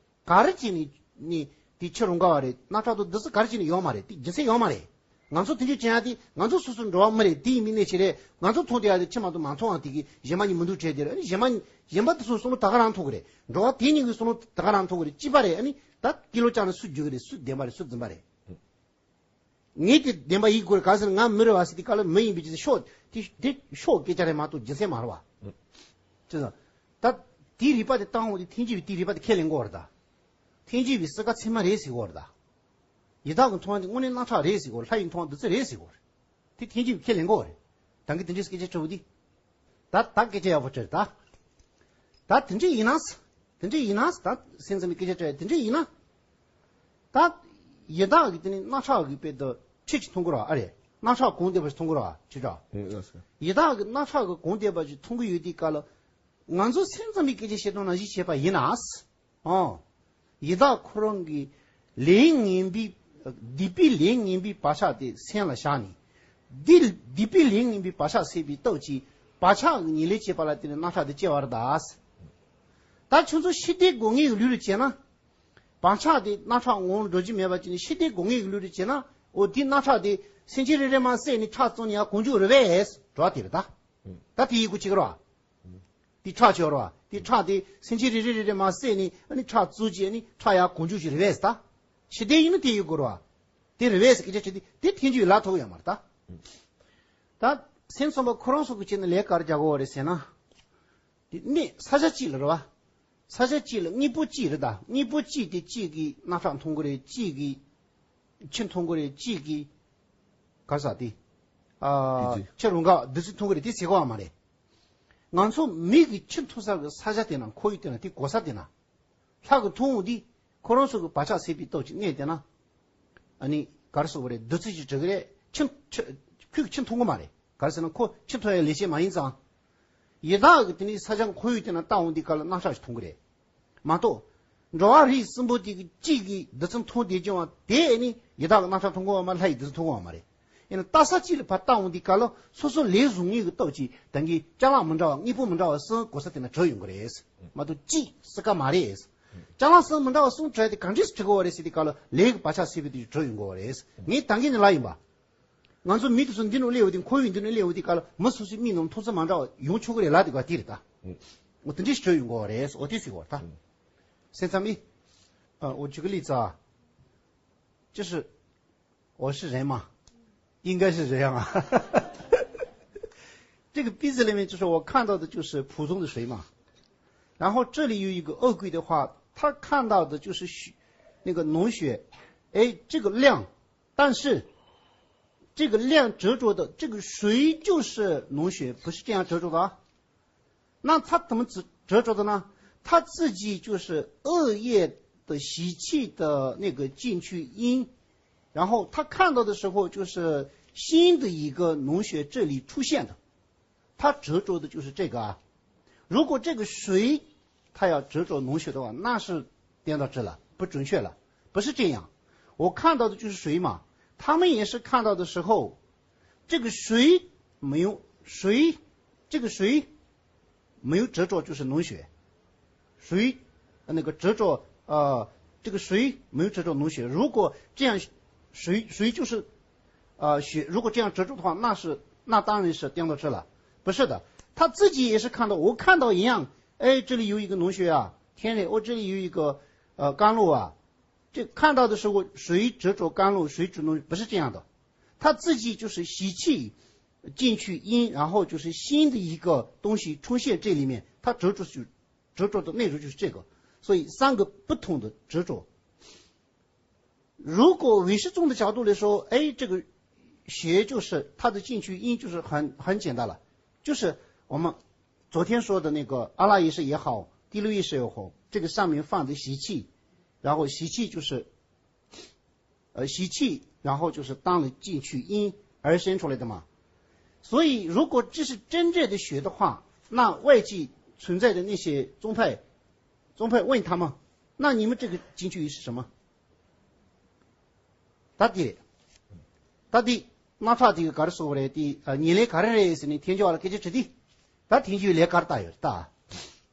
ག་རེ་བྱས་ནས་ནི་དེ་ཕྱི་རུ་འགག་པ་རེད། རྣམ་གྲངས་དང་བདུད་རྩི་ག་རེ་བྱས་ནས་ཡོད་མ་རེད། དེ་རྒྱུ་མཚན་ཡོད་མ་རེད། ང་ཚོ་དེ་འདྲ་བྱེད་ཡ་དེ་ང་ཚོ་སོ་སོ་འགྲོ་བ་མི་རེད། དེ་ཡིན་མིན་གནས་ཆེ་རེད། ང་ཚོ་མཐོང་བསྡད་ཡ་དེ་ཕྱི་མ་གཏོགས་མ་མཐོང་བ་དེ་གི་གཞན་མ་གཉིས་མི་འདུག་བྱས་དེ་རེད། ཨ་ནི་གཞན་མ་གཞན་པ་དེ་ཚོ་བསམ་བློ་ད་ག་རང་ཐོག་གི་རེད། འགྲོ་བ་དེ་གཉིས་ཀྱི་བསམ་བློ་ད་ག་རང་ཐོག་གི་རེད། གཅིག་པ་རེད། ཨ་ནི་ད་ཀི་ལོ་བཅག་ན་སུ་རྒྱུག་གི་རེད། སུ་བདེན་པ་རེད། སུ་རྫུན་པ་རེད། ངས་དེ་བདེན་པ་ཡིན་དགོས་རེད། ག་ཟེར་ན་ང་མི་རེད་བ་ཟེར་དུས་སྐབས་ལ་མི་ཡིན་པའི་རྒྱུ་མཚན་ཤོག་དེ་དེ་ཤོག་སྐད་ཆ་རེད་མ་གཏོགས་རྒྱུ་མཚན་མ་རེད་བ། ཅེས་ད་དེའི་རིགས་པ་དེ་བཏང་འོང་དུས་ཐེངས་གཅིག་པའི་དེའི་རིགས་པ་དེ་ཁས་ལེན་དགོས་རེད་ད། ཐེངས་གཅིག་པའི་སྲིད་ཀ་ཚད་མ་རེད་ཟེར་དགོས་རེད་ད། ཡི་དྭགས་ཀྱི་མཐོང་བ་དེ་དངོས་གནས་རྣམ་གྲངས་རེད་ཟེར་དགོས་རེད། ལྷ་ཡི་མཐོང་བ་བདུད་རྩི་རེད་ཟེར་དགོས་རེད། དེ་ཐེངས་གཅིག་པའི་ཁས་ལེན་དགོས་རེད། ད་གིན་དེ་འདྲའི་སྐད་ཆ་དྲི་བ་དེ། ད་ད་སྐད་ཆ་ཡག་པོ་དྲིས་ད། ད་དེ་འདྲ་ཡིན་ན། དེ་འདྲ་ཡིན་ན་ད་སེམས་ཙམ་པའི་སྐད་ཆ་དྲིས་དེ་འདྲ་ཡིན་ན། ད་ཡི་དྭགས་ཀྱི་དེ་ནི་རྣམ་གྲངས་ཀྱི་དཔེ་དུ་ཁྲི་ཅིག་མཐོང་གི་རེད་བ། ཨ་རེད། རྣམ་གྲངས་གོང་དེ་བ་ཞིག་མཐོང་གི་རེད་བ། ཁྲི་ཕྲག་ཡི་དྭགས་ཀྱི་རྣམ་གྲངས་ཀྱི་གོང་དེ་བ་ཞིག་མཐོང་གི་ཡོད་དུས་སྐབས་ལ། ང་ཚོ་སེམས་ཙམ་པའི་སྐད་ཆ་བཤད་སྟངས་ནང་བཞིན་བྱས་པ་ཡིན་ན། ཨོ། ཡི་དྭགས་ཁོ་རང་གི་ལས་ངན་པའི། སྡིག་པའི་ལས་ངན་པའི་བག་ཆགས་དེ་སེམས་ལ་བཞག་ནས། འདི་སྡིག་པའི་ལས་ངན་པའི་བག་ཆགས་སད་པའི་སྟོབས་ཀྱིས་བག་ཆགས་ཀྱི་ཉེར་ལེན་བྱེད་པ་ལ་བརྟེན་ནས་རྣམ་གྲངས་དེ་སྐྱེ་བ་རེད་ད། ད་ཁྱོད་ཚོ་ཤི་དེ་དགོས་ངེས་ཀྱི་ལུས་རེད་བྱས་ན། བག་ཆགས་དེ་རྣམ་གྲངས་ངོ་བོ་འགྲོ་རྒྱུ་མེད་པ་བྱས་ནས་ཤི་དེ་དགོས་ངེས་ཀྱི་ལུས་རེད་བྱས་ན། འོ་དེ་རྣམ་གྲངས་དེ་སེམས་ཅན་རེ་རེ་མ་བསད་ནས་ཁྲག་བཙོང་ནས་ཡར་གོང་འཇུག་རེད་པས། འགྲོ་བ་དེ་རེད་ད། ད་དེ་ཡི་གུ་ཅིག་རོ། དེ་ཁྲག་ཆོད་རོ། དེ་ཁྲག་དེ་སེམས་ཅན་རེ་རེ་རེ་རེ་མ་བསད་ནས་ཨ་ནི་ཁྲག་བཙོ་བྱས་ཨ་ནི་ཁྲག་ཡར་གོང་འཇུག་ཅིག་རེད་པས་ད། ཤི་དེ་ཡིན་ན་དེ་ཡི་གུ་རོ། དེ་རེད་པས་ཟེར་སྐད་ཆ་དྲིས་དུས་དེ་ཐལ་འགྱུར་ལབ་ཐུབ་ཡོད་མ་རེད་ད། ད་སེམས་ཙམ་པ་ཁོ་རང་ཚོ་གི་ཆེད་ནས་ལས་ག་རེ་རྒྱག་དགོས་པ་རེད་ཟེར་ན། དེ་གནས་ས་ཆ་གཅིག་ལ་རེད་བ། ས་ཆ་གཅིག་ལ་དངོས་པོ་གཅིག་རེད་ད། དངོས་པོ་གཅིག་དེ་གཅིག་གིས་རྣག་ཁྲག་འཐུང་གི་རེད། གཅིག་གིས་ཆུ་འཐུང་གི་རེད། གཅིག་གིས་ག་རེ་ཟེར་དེ། ཨ། བདུད་རྩི། ཆུ་རུ་འགགས་བདུད་རྩི་འཐུང་གི་རེད། དེ་བྱེད་དགོས་པ་མ་རེད། ང་ཚོ་མི་གིས་ཆུ་འཐུང་ས་གི་ས་ཆ་དེ་ན། ཁོར་ཡུག་དེ་ན། དེ་གོ་ས་དེ་ན། ལྷ་གིས་འཐུང་འོང་དུས་ཁོ་རང་ཚོ་གི་བག་ཆགས་སད་པའི་སྟོབས་ཀྱིས་གནས་དེ་ན། ཨ་ནི་ག་རེ་ཟེར་དགོས་རེད། བདུད་རྩི་ཞིག་འགྲོ་གི་རེད། ཆུ་ཆུ་ཁོས་ཆུ་འཐུང་གི་མ་རེད། ག་རེ་ཟེར་ན་ཁོ་ཆུ་འཐུང་ཡའི་ལས་བྱེད་མ་ཡིན་ཙང་། ཡི་དྭགས་ཀྱིས་དེ་ནས་ས་ཆ་ཁོར་ཡུག་དེ་ན་བཏང་འོང་དུས་སྐབས་ལ་རྣག་ཁྲག་ཞིག་འཐུང་གི་རེད། མ་གཏོགས། འགྲོ་བ་རིགས་གསུམ་པོ་དེ་གི་གཅིག་གིས་བདུད་རྩི་འཐུང་བསྡད་ཀྱང་དེ་ནི་ཡི་དྭགས་ཀྱིས་རྣག་ཁྲག་འཐུང་གི་ཡོད་མ་རེད། ལྷ་ཡིས་བདུད་རྩི་འཐུང་གི་ཡོད་མ་རེད། ཡིན་ན་ལྟ་ས་གཅིག་ལ་ཕར་བཏང་འོང་དུས་སྐབས་ལ་སོ་སོ་ལས་བཟུང་མཁན་གྱི་སྟོབས་ཀྱིས་ད་གིན་ཅ་ལག་མི་འདྲ་བ། དངོས་པོ་མི་འདྲ་བ་གསུམ་གོ་ས་དེ་ན་གྲུབ་ཡོང་གི་རེད། མ་གཏོགས་གཅིག་ཟེར་ག་མ་རེད། ཅ་ལག་གསུམ་མི་འདྲ་བ་གསུམ་གྲུབ་དེ་ག་འདྲས་སེ་གྲུབ་ཀྱི་ཡོད་རེད་ཟེར་དུས་སྐབས་ལ་ལས་ཀྱི་བག་ཆགས་སད་པའི་དུས་གྲུབ་ཡོང་གི་ཡོད་རེད། ངས་ད་གིན་ནས་ལབ་ཡིན་པ། ང་ཚོ་མི་དེ་ཚོ་འདི་ནང་སླེབས་འོང་དུས། ཁོར་ཡུག་འདི་ནང་སླེབས་འོང་དུས་སྐབས་ལ་མི་སོ་སོའི་མིག་ནང་མཐོང་ཚུལ་མ་འདྲ་བ་ཡོང་ཆོག་གི་རེད་ལབ་དེ་ག་དེ་རེད་ད། འོ་དེ་འདྲས་ཞིག་གྲུབ་ཡོང་གི་ཡོད་རེད། འོ་དེ་ཟེར་གྱི་ཡོད་རེད་ད། སེམས་ཙམ་པས། ཨ། འོ་举个例子啊。就是 我是人嘛，应该是这样啊。这个杯子里面就是我看到的就是普通的水嘛，然后这里有一个乌龟的话，它看到的就是血，那个脓血，哎，这个亮，但是这个亮执着的这个水就是脓血，不是这样执着的啊。那他怎么执，执着的呢？他自己就是恶业的习气的那个进去因，然后他看到的时候就是新的一个脓血这里出现的，他执着的就是这个啊。如果这个水他要执着脓血的话，那是 颠倒了，不准确了，不是这样。我看到的就是水嘛，他们也是看到的时候，这个水没有，水，这个水没有执着，就是脓血。水，呃，那个执着，呃，这个水没有执着脓血。如果这样，水，水就是，呃，血，如果这样执着的话，那是，那当然是颠倒了，不是的。他自己也是看到，我看到一样，哎，这里有一个脓血啊，天哪，我这里有一个，呃，甘露啊， 这看到的时候，谁执着甘露，谁执着，不是这样的。他自己就是习气进去因，然后就是新的一个东西出现这里面，他执着就，执着的内容就是这个。所以三个不同的执着。如果唯识宗的角度来说，哎，这个邪就是它的进去因，就是很，很简单了，就是我们昨天说的那个阿赖耶识也好，第六意识也好，这个上面放的习气，然后习气就是，呃，习气，然后就是当了进去因而生出来的嘛。所以如果这是真正的血的话，那外界存在的那些宗派，宗派问他们，那你们这个进去因是什么？ ད་དེ་རེད། ད་དེ་རྣག་ཁྲག་དེ་ག་རེ་ཟེར་དགོས་རེད། དེ་ཉེར་ལེན་ག་རེ་རེད་ཟེར་ནས་ཐལ་འགྱུར་བ་ལ་སྐད་ཆ་དྲིས་དུས། ད་ཐལ་འགྱུར་བའི་ལས་ག་རེ་བཏགས་ཡོད་རེད་ད།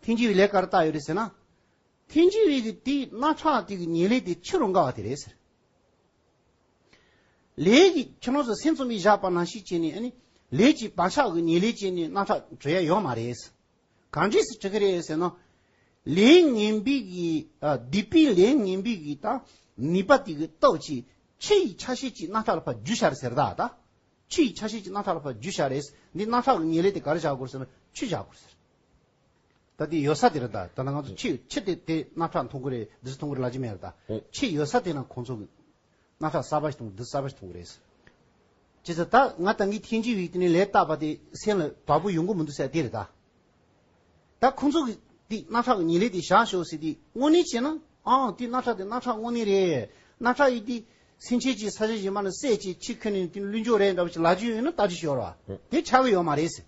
ཐལ་འགྱུར་བའི་ལས་ག་རེ་བཏགས་ཡོད་རེད་ཟེར་ན། ཐལ་འགྱུར་བའི་གི་དེ་རྣག་ཁྲག་དེ་གི་ཉེར་ལེན་དེ་ཆུ་རུ་འགགས་པ་དེ་རེད་ཟེར། ལས་ཀྱི་ཁྱེད་རང་ཚོ་སེམས་ཙམ་པས་བཞག་པ་ནང་བཞིན་བྱས་ནས། ཨ་ནི་ལས་ཀྱི་བག་ཆགས་ཀྱི་ཉེར་ལེན་བྱས་ནས་རྣག་ཁྲག་འགྲོ་ཡ་ཡོད་མ་རེད་ཟེར། གང་འདྲས་སེ་འགྲོ་གི་རེད་ཟེར་ན། ལས་ངན་པའི་གི། ཨ། སྡིག་པའི་ལས་ངན་པའི་གི་ད་ནུས་པ་དེ་གི་སྟོབས་ཀྱིས་ཆུ་ཡི་ཆ་ཤས་ཀྱིས་རྣག་ཁྲག་ལ་ཕར་འཇུ་བཞག་རེད་ཟེར་ད། ད་ཆུ་ཡི་ཆ་ཤས་ཀྱིས་རྣག་ཁྲག་ལ་ཕར་འཇུ་བཞག་རེད། འདི་རྣག་ཁྲག་གི་ཉེར་ལེན་དེ་ག་རེ་བཞག་དགོས་ཟེར་ན་ཆུ་བཞག་དགོས་ཟེར། ད་དེ་ཡོད་ས་དེ་རེད་ད། ད་ལྟ་ང་ཚོ་ཆུ། ཆུ་དེ་དེ་རྣག་ཁྲག་འཐུང་གི་རེད། བདུད་རྩི་འཐུང་གི་རེད་ལབ་ཀྱི་མེད་རེད་ད། ཆུ་ཡོད་ས་དེ་ན་ཁོང་ཚོ་གི་རྣག་ཁྲག་གསར་པ་ཞིག་འཐུང་། བདུད་རྩི་གསར་པ་ཞིག་འཐུང་གི་རེད། བྱས་ཙང་ད་ང་ད་གིན་ཐལ་འགྱུར་བའི་དེ་ནས་ལས་བཏགས་པ་དེ་སེམས་ལ་བག་པོ་ཡོང་གི་མི་འདུག་ཟེར་དེ་རེད་ད། ད་ཁོང་ཚོ་གིས་དེ་རྣག་ཁྲག་གི་ཉེར་ལེན་དེ་བཞག་ཤོག་ཟེར་དེ་དངོས་གནས་བྱས་ན། ཨང་། དེ་རྣག་ཁྲག་དེ་རྣག་ཁྲག་དངོས་གནས་རེད། རྣག་ཁྲག་ཡིན་དེ་སེམས་ཅན་གྱིས་ས་ཆ་གཞན་པ་ནས་བསད་བྱས་ཆུ་ཁུར་ནས་དེ་བླུགས་འཇོག་རེད་འདྲ་བོ་ཞིག་ལབ་རྒྱུ་ཡོད་ན་ལྟ་རྒྱུ་ཞིག་ཡོད་རེད་བ། དེ་ཆགས་ཀྱི་ཡོད་མ་རེད་ཟེར།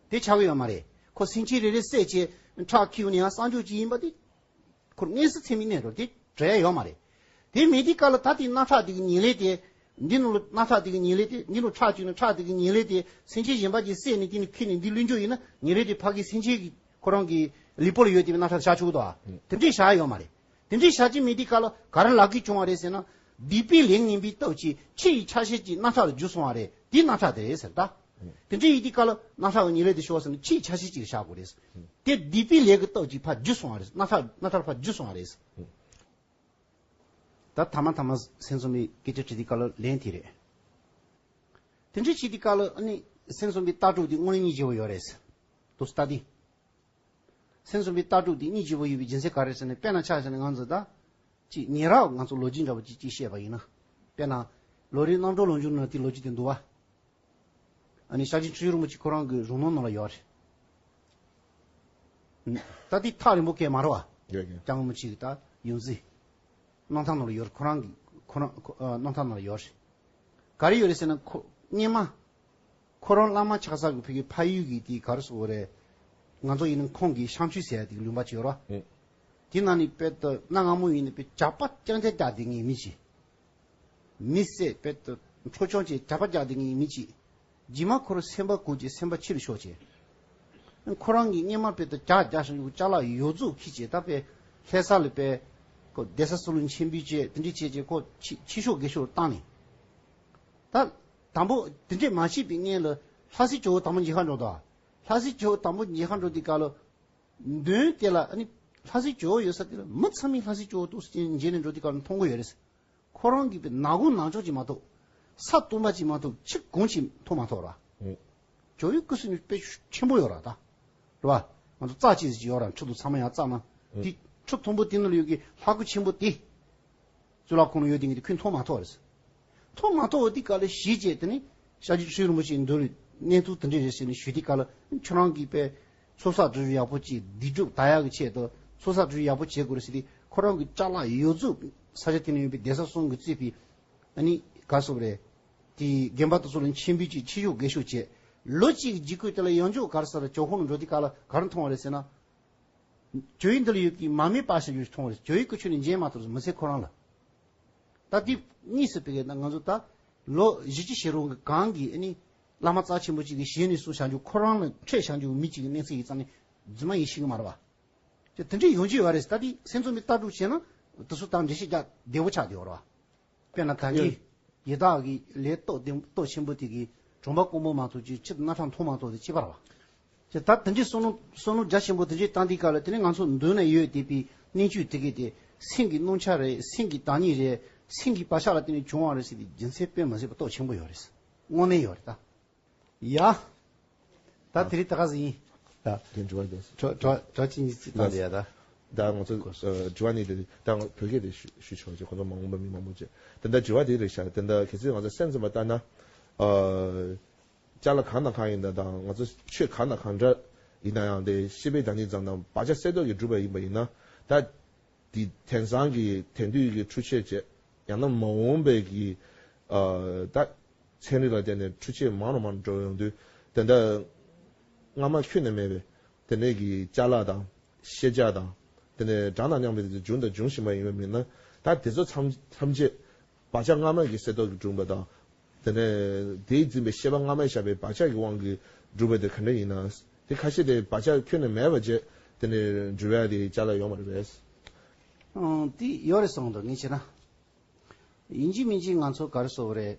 དེ་ཆགས་ཀྱི་ཡོད་མ་རེད། ཁོ་སེམས་ཅན་རེ་རེ་བསད་བྱས་ཁྲག་ཁྱེར་ནས་ཡང་གསང་སྤྱོད་ཅིག་ཡིན་པ་དེ། ཁོ་དངོས་སུ་ཚད་མའི་གནས་འགྲོ་དེ་འགྲོ་ཡ་ཡོད་མ་རེད། དེ་མེད་དུས་སྐབས་ལ་ད་དེ་རྣག་ཁྲག་དེ་གི་ཉེར་ལེན་དེ། འདི་ནང་ལ་རྣག་ཁྲག་དེ་གི་ཉེར་ལེན་དེ། འདི་ནང་ཁྲག་བཅུག་ན་ཁྲག་དེ་གི་ཉེར་ལེན་དེ་སེམས་ཅན་གཞན་པ་གིས་བསད་ནས་དེ་ནས་ཁྱེར་ནས་འདི་བླུགས་འཇོག་ཡིན་ན། ཉེར་ལེན་དེ་ཕ་གི་སེམས་ཅན་གྱི་ཁོ་རང་གི་ལུས་པོ་ལ་ཡོད་དེ་བའི་རྣག་ཁྲག་ཆགས་ཆོག་གི་འདུག་ཨ། དེ་འདྲས་བཞག་ཡོད་མ་རེད། དེ་འདྲས་བཞག་རྒྱུ་མེད་དུས་སྐབས་ལ་ག་རེ་ལབ་དགོས་བྱུང་བ་རེད་ཟེར་ན། སྡིག་པའི་ལས་ངན་པའི་སྟོབས་ཀྱིས་ཆུ་ཡི་ཆ་ཤས་ཀྱིས་རྣག་ཁྲག་ལ་འཇུ་སོང་བ་རེད། དེ་རྣག་ཁྲག་དེ་རེད་ཟེར་ད། དེ་འདྲས་ཡིན་དུས་སྐབས་ལ་རྣག་ཁྲག་གི་ཉེར་ལེན་དེ་ཤོག་ཟེར་ན་ཆུ་ཡི་ཆ་ཤས་ཀྱིས་བཞག་དགོས་རེད། དེ་སྡིག་པའི་ལས་ཀྱི་སྟོབས་ཀྱིས་ཕར་འཇུ་སོང་བ་རེད། རྣག་ཁྲག་རྣག་ཁྲག་ཕར་འཇུ་སོང་བ་རེད། ད་ཐ་མ་ཐ་མ་སེམས་བཟང་པོའི་སྐད་ཆ་དྲིས་དུས་སྐབས་ལ་ལན་དེ་རེད། དེ་འདྲ་བྱེད་དུས་སྐབས་ལ་ཨ་ནི་སེམས་བཟང་པོའི་ལྟ་གྲུབ་དེ་དངོས་གནས་སྙིང་རྗེ་པོ་ཡོད་རེད། དུ་ལྟ་དུས། སེམས་བཟང་པོའི་ལྟ་གྲུབ་དེ་སྙིང་རྗེ་པོ་ཡོད་པའི་རྒྱུ་མཚན་ག་རེ་ཟེར་ན། དཔེར་ན་ཆ་བཞག་ན་ང་ཚོ་ད་ཅིག་ཉེ་རབས་ང་ཚོ་ལོ་རྒྱུས་འདྲ་པོ་ཅིག་ཅིག་བཤད་པ་ཡིན་ན། དཔེར་ན་ལོ་རེའི་རྣམ་གྲོལ་ལོ་རྒྱུས་ནང་དེ་ལོ་རྒྱུས་དེ་འདུག་བ། ཨ་ནི་ཞབས་དྲུང་ཆོས་རིན་པོ་ཆེ་ཁོ་རང་གི་རུ་སྣོན་ནང་ལ་ཡོད་རེད། ད་དེ་ཐག་རིང་པོ་སྐད་མ་རེད་བ། ཡོད་ཡོད། ལྕམ་རིན་པོ་ཆེ་གི་ད་ཡོང་རྩིས། རྣམ་ཐར་ནང་ལ་ཡོད་རེད། ཁོ་རང་གི་ཁོ་རང་ཁོ་ཨ་རྣམ་ཐར་ནང་ལ་ཡོད་རེད། ག་རེ་ཡོད་རེད་ཟེར་ན། ཁོ་སྔོན་མ་ཁོ་རང་བླ་མ་ཆགས་ས་གི་ཕ་གི་ཕ་ཡུལ་གི་དེ་ག་རེ་ཟེར་དགོས་རེད། ང་ཚོ་ཡིན་ན་ཁོང་གི་ཤང་ཆུ་ཟེར་ཡ་དེ་གི་ལུང་པ་ཅིག་ཡོད་རེད་བ། ཨེ། དེ་ནང་ནས་དཔེ་ད་གནའ་སྔ་མོ་ཡིན་ན་དཔེ་ཇག་པ་རྐྱང་རྐྱང་རྒྱག་བསྡད་མཁན་མི་ཅིག་མི་བསད་དཔེ་ད་འཕྲོག་བཅོམ་བྱས་ཇག་པ་རྒྱག་བསྡད་མཁན་མི་ཅིག་རྗེས་མ་ཁོ་རང་སེམས་པ་འགུག་བྱས་སེམས་པ་ཕྱིར་ཤོར་བྱས། ཁོ་རང་གིས་སྔོན་མ་དཔེ་ད་ཇག་རྒྱག་བཞིན་ཡོད་ཅ་ལག་ཡོ་རྫུ་ཁྱེར་བྱས། ད་དཔེ་ལྷ་ས་ལ་དཔེ་ཁོ་གདན་ས་བསམ་ཡས་མཆོད་འབུལ་བྱས། དེ་འདྲ་བྱས་བྱས་ཁོ་ཕྱི་ཕྱི་ཤོག་སྒེར་ཤོག་བཏང་ནས། ད་དང་པོ་དེ་འདྲས་མ་བྱས་པའི་སྔོན་ལ་ལྷ་སའི་ཇོ་བོ་དང་པོ་མཇལ་ཁ་འགྲོ་དོ། ལྷ་སའི་ཇོ་བོ་དང་པོ་མཇལ་ཁ་འགྲོ་དུས་སྐབས་ལ། མདུན་དེ་ལ་ཨ་ནི་ལྷ་སའི་ཇོ་བོ་ཡོད་ས་དེ་ལ་མི་ཚང་མས་ལྷ་སའི་ཇོ་བོ་ཏོག་ཙམ་མཇལ་ནས་འགྲོ་དུས་སྐབས་ལ་མཐོང་གི་ཡོད་རེད། ཁོ་རང་གིས་དཔེ་ནག་ཁུང་ནག་ཕྱོགས་ཅིག་མ་གཏོགས། ས་སྟོང་པ་ཅིག་མ་གཏོགས་ཕྱི་གོང་ཅིག་མཐོང་མ་ཐུབ་ར། ཨུ། ཇོ་བོའི་སྐུ་གཟུགས་ནི་དཔེ་ཆེན་པོ་ཡོད་ར་ད། རེད་བ། ང་ཚོ་རྩ་གཅིག་ཅིག་ཡོད་ར། ཁྲི་དུ་ཚང་མ་ཡང་རྩ་ན། ཨུ། དེ་ཁྲི་མཐོན་པོ་དེ་ནང་ལ་ཡོད་ཀྱི་ལྷ་སྐུ་ཆེན་པོ་དེ། གཙུག་ལག་ཁང་ལ་ཡོད་དེ་ངས་དེ་ཁོས་མཐོང་མ་ཐུབ་རེད། མཐོང་མ་ཐུབ་པ་དེ་ག་ལ་ཞིག་བྱས། དེ་ནི་ཞབས་དྲུང་ཆོས་རིན་པོ་ཆེའི་མདུན་ལ་གནས་ཚུལ་དེ་འདྲ་རེད་ཟེར་ནས་ཞུས་དུས་སྐབས་ལ། ཁྱོད་རང་གིས་དཔེ་ཚོགས་བསགས་སྒྲུབ་ཡག་པོ་ཅིག་སྡིག་སྒྲིབ་དག་ཡག་གི་ཆེད་དུ་ཚོགས་བསགས་སྒྲུབ་ཡག་པོ་བྱེད་དགོས་རེད་ཟེར་དུས། ཁོ་རང་གི་ཅ་ལག་ཡོ་རྫུ་ས་ཆ་དེ་ན་ཡོད་པའི་གདན་ས་གསུམ་གྱིས་གཙོས་པའི་ཨ་ནི་ག་རེ་ཟེར་དགོས་རེད། དེ་དགོན་པ་དེ་ཚོ་ལ་མཆོད་འབུལ་ཅིག་ཕྱི་ཤོག་སྒེར་ཤོག་བྱས། ལོ་གཅིག་གི་རྗེས་ཁོས་དེ་ལ་ཡང་བསྐྱར་ག་རེ་ཟེར་ར། ཇོ་ཁང་ལ་འགྲོ་དུས་སྐབས་ལ་ག་རེ་མཐོང་བ་རེད་ཟེར་ན། ཇོ་བོའི་མདུན་ལ་ཡོད་ཀྱི་མར་མེ་སྤར་བཞག་རྒྱུ་ཞིག་མཐོང་བ་རེད། ཇོ་བོའི་སྐུ་ཆོས་ནི་མཇལ་མ་ཐུབ་རེད། མི་ཚེ་ཁོ་རང་ལ། ད་དེ་གཉིས་སུ་དཔེ་གས་ན་ང་ཚོ་ད་ལོ་བཞི་བཅུ་ཞིག་རིང་གི་གང་གི་ཨ་ནི་བླ་མ་རྩ་ཆེན་པོ་གཅིག་གིས་ཞལ་ནས་གསུངས་བཞག་རྒྱུ། ཁོ་རང་ལ་འཕྲད་བཞག་རྒྱུ་མི་གཅིག་གི་གནས་ཚུལ་ཡིན་ཙང་ནི་རྫུན་མ་ཡིན་ཤེས་ཀྱི་མ་རེད་བ། དེ་དེ་འདྲའི་ཡོང་རྒྱུ་ཡོད་རེད། ད་དེ་སེམས་ཚོར་མི་ལྟ་གྲུབ་བྱས་ན་དེ་ཚོ་དང་འགྲེལ་བཤད་རྒྱག་བདེ་བོ་ཆགས་བསྡད་ཡོད་རེད་བ། དཔེར་ན་ད་ངས་ཡི་དྭགས་ཀྱི་ལས་སྟོབས་ལྡན་སྟོབས་ཆེན་པོ་དེ་གིས་གྲོང་པ་ཀོང་པོ་མ་གཏོགས་ཅིག་ཕྱིར་རྣམ་གྲངས་མཐོང་མ་གཏོགས་དེ་ཅི་པར་བ། ཅེས་ད་དེ་འདྲའི་བསམ་བློ་བསམ་བློ་རྒྱ་ཆེན་པོ་དེ་འདྲའི་བཏང་དུས་སྐབས་ལ། དེ་ནས་ང་ཚོ་མདུན་ན་ཡོད་བསྡད་པའི་གནས་ཆུ་དེ་གས་དེ་སེམས་ཀྱི་རྣམ་འཆར་རེད། སེམས་ཀྱི་བདག་ཉིད་རེད། སེམས་ཀྱི་བག་ཆགས་ལ་བརྟེན་ནས་བྱུང་བ་རེད་ཟེར་ཏེ་རྒྱུ་མཚན་དཔེ་མི་སྲིད་པ་སྟོབས་ཆེན་པོ་ཡོད་རེད། དངོས་གནས་ཡོད་རེད་ད། ཡ། ད་དེ་རིང་ད་ག་ཟིག་ཡིན། ད་དེ་འགྲོ་བ་དེ། གྲོགས་གྲོགས་གྲོགས་ཅི་ཉིད་ཅི་བཏང་དེ་ཡ་ད། ད་ང་ཚོ་ཨ་དྲི་བ་ནི་དེ། ད་ང་བོད་སྐད་དེ་ཞུ་ཞུ་ཆོག་ཅེས། ཁོ་ཚོ་མ་འོངས་པ་མི་མང་པོ་བྱས། ད་ད་དྲི་བ་དེ་རེད་ཤག་ད་ད་གལ་སྲིད་ང་ཚོ་སེམས་ཙམ་པ་ལྟར་ན། ཨ། ཅ་ལག་གང་དང་གང་ཡིན་ན་དང་། ང་ཚོ་ཆོས་གང་དང་གང་འདྲ་ཡིན་ན་ཡང་། དེ་ཤེས་པའི་བདག་ཉིད་ཙམ་དང་བག་ཆགས་གསལ་སྟོབས་ཀྱིས་གྲུབ་པ་ཡིན་པ་ཡིན་ན། ད་དེ་དེང་སང་གི་དེང་དུས་ཀྱི་འཕྲུལ་ཆས་བྱས། ཡང་ན་མ་འོངས་པའི་གི་ཨ་ད་ཚན་རིག་ལ་བརྟེན་ནས་འཕྲུལ་ཆས་མང་རུ་མང་རུ་འགྲོ་ཡོང་དུས། དེ་འདྲ་སྔ་མ་ཁྱོན་ནས་མེད་པའི་དེ་འདྲའི་གི་ཅ་ལག་དང་ཤེས་བྱ་དང་། དེ་ནས་གྲངས་དང་མཉམ་པའི་དེ་བྱུང་དང་འབྱུང་བཞིན་པ་ཡིན་པ་མིན་ན། ད་དེ་ཚོ་ཐམས་ཐམས་ཅད་བག་ཆགས་སྔ་མ་གི་གསལ་སྟོབས་ཀྱིས་གྲུབ་པ་དང་། དེ་ནས་དེས་འཛིན་པའི་ཤེས་པ་སྔ་མས་བཞག་པའི་བག་ཆགས་ཀྱི་དབང་གིས་གྲུབ་པ་དེ་ག་འདྲ་ཡིན་ན། དེ་ཁ་ཤས་དེ་བག་ཆགས་ཁྱོན་ནས་མེད་པ་བྱས། དེ་ནས་འགྲུལ་བ་དེ་ཅ་ལག་ཡོད་མ་རེད་པས། ཨང་། དེ་ཡོད་རེད་གསུངས་འདུག་ངས་བྱས་ན། ཡིན་གཅིག་མིན་གཅིག་ང་ཚོ་ག་རེ་ཟེར་དགོས་རེད།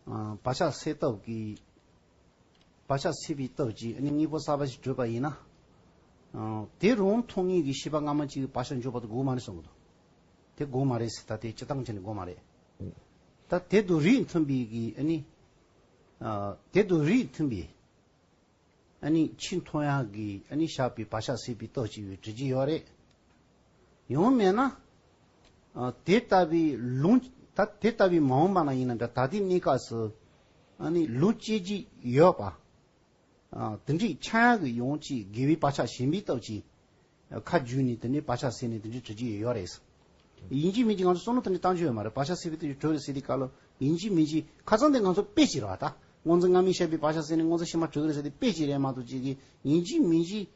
ཨང་། བག་ཆགས་སེལ་སྟོབས་ཀྱིས། བག་ཆགས་སེལ་བའི་སྟོབས་ཀྱིས་ཨ་ནི་དངོས་པོ་གསར་པ་ཞིག་གྲུབ་པ་ཡིན་ན། ཨང་། དེ་རུང་མཐོང་ངེས་ཀྱི་ཤེས་པ་སྔ་མ་གཅིག་གི་བག་ཆགས་འཇོག་པ་དེ་དགོས་མ་རེད་གསུངས་འདུག་དེ་དགོས་མ་རེད་ཟེར། ད་དེ་སྤྱིར་བཏང་བྱས་ནས་དགོས་མ་རེད། ད་དེ་དང་རིགས་མཐུན་པའི་གི་ཨ་ནི། ཨ། དེ་དང་རིགས་མཐུན་པའི་ཨ་ནི་ཕྱིས་མཐོང་ཡག་གི་ཨ་ནི་བཞག་པའི་བག་ཆགས་སེལ་བའི་སྟོབས་ཅིག་ཡོད་འགྲིག་གི་ཡོད་རེད། ཡང་མེད་ན། ཨ། དེ་ལྟ་བུའི་ལུང་། ད་དེ་ལྟ་བུའི་མ་འོངས་པ་ན་ཡིན་ན་འདྲ། ད་ལྟའི་གནས་སྐབས་སུ་ཨ་ནི་ལུང་སྐྱེལ་གྱི་ཡོད་པ། ཨ། དེ་འདྲའི་ཆགས་ཡག་གི་ཡང་ཅིག་དགེ་བའི་བག་ཆགས་ཞན་པའི་སྟོབས་ཀྱིས་ཁ་བསྒྱུར་ནས་དེ་འདྲའི་བག་ཆགས་སེལ་ནས་དེ་འདྲའི་འགྲིག་གི་ཡོད་རེད། ཡིན་གཅིག་མིན་གཅིག་ང་ཚོ་བསམ་བློ་དེ་འདྲ་བཏང་རྒྱུ་ཡོད་མ་རེད། བག་ཆགས་སེལ་བའི་སྟོབས་ཀྱིས་གྲུབ་རེད་ཟེར་དུས་སྐབས་ལ། ཡིན་གཅིག་མིན་གཅིག་ཁ་སང་དེ་ང་ཚོ་དཔེ་ཅིག་རེད་བ། ད་སྔོན་ཚེ་སྔ་མའི་བཤད་པའི་བག་ཆགས་སེལ་ནས་སྔོན་ཚེ་ཕྱི་མ་གྲུབ་ཀྱི་རེད་ཟེར་དུས་དཔེ་ཅིག་རེད་མ་གཏོགས། ཅིག་གིས་ཡིན་གཅིག་མིན་གཅིག་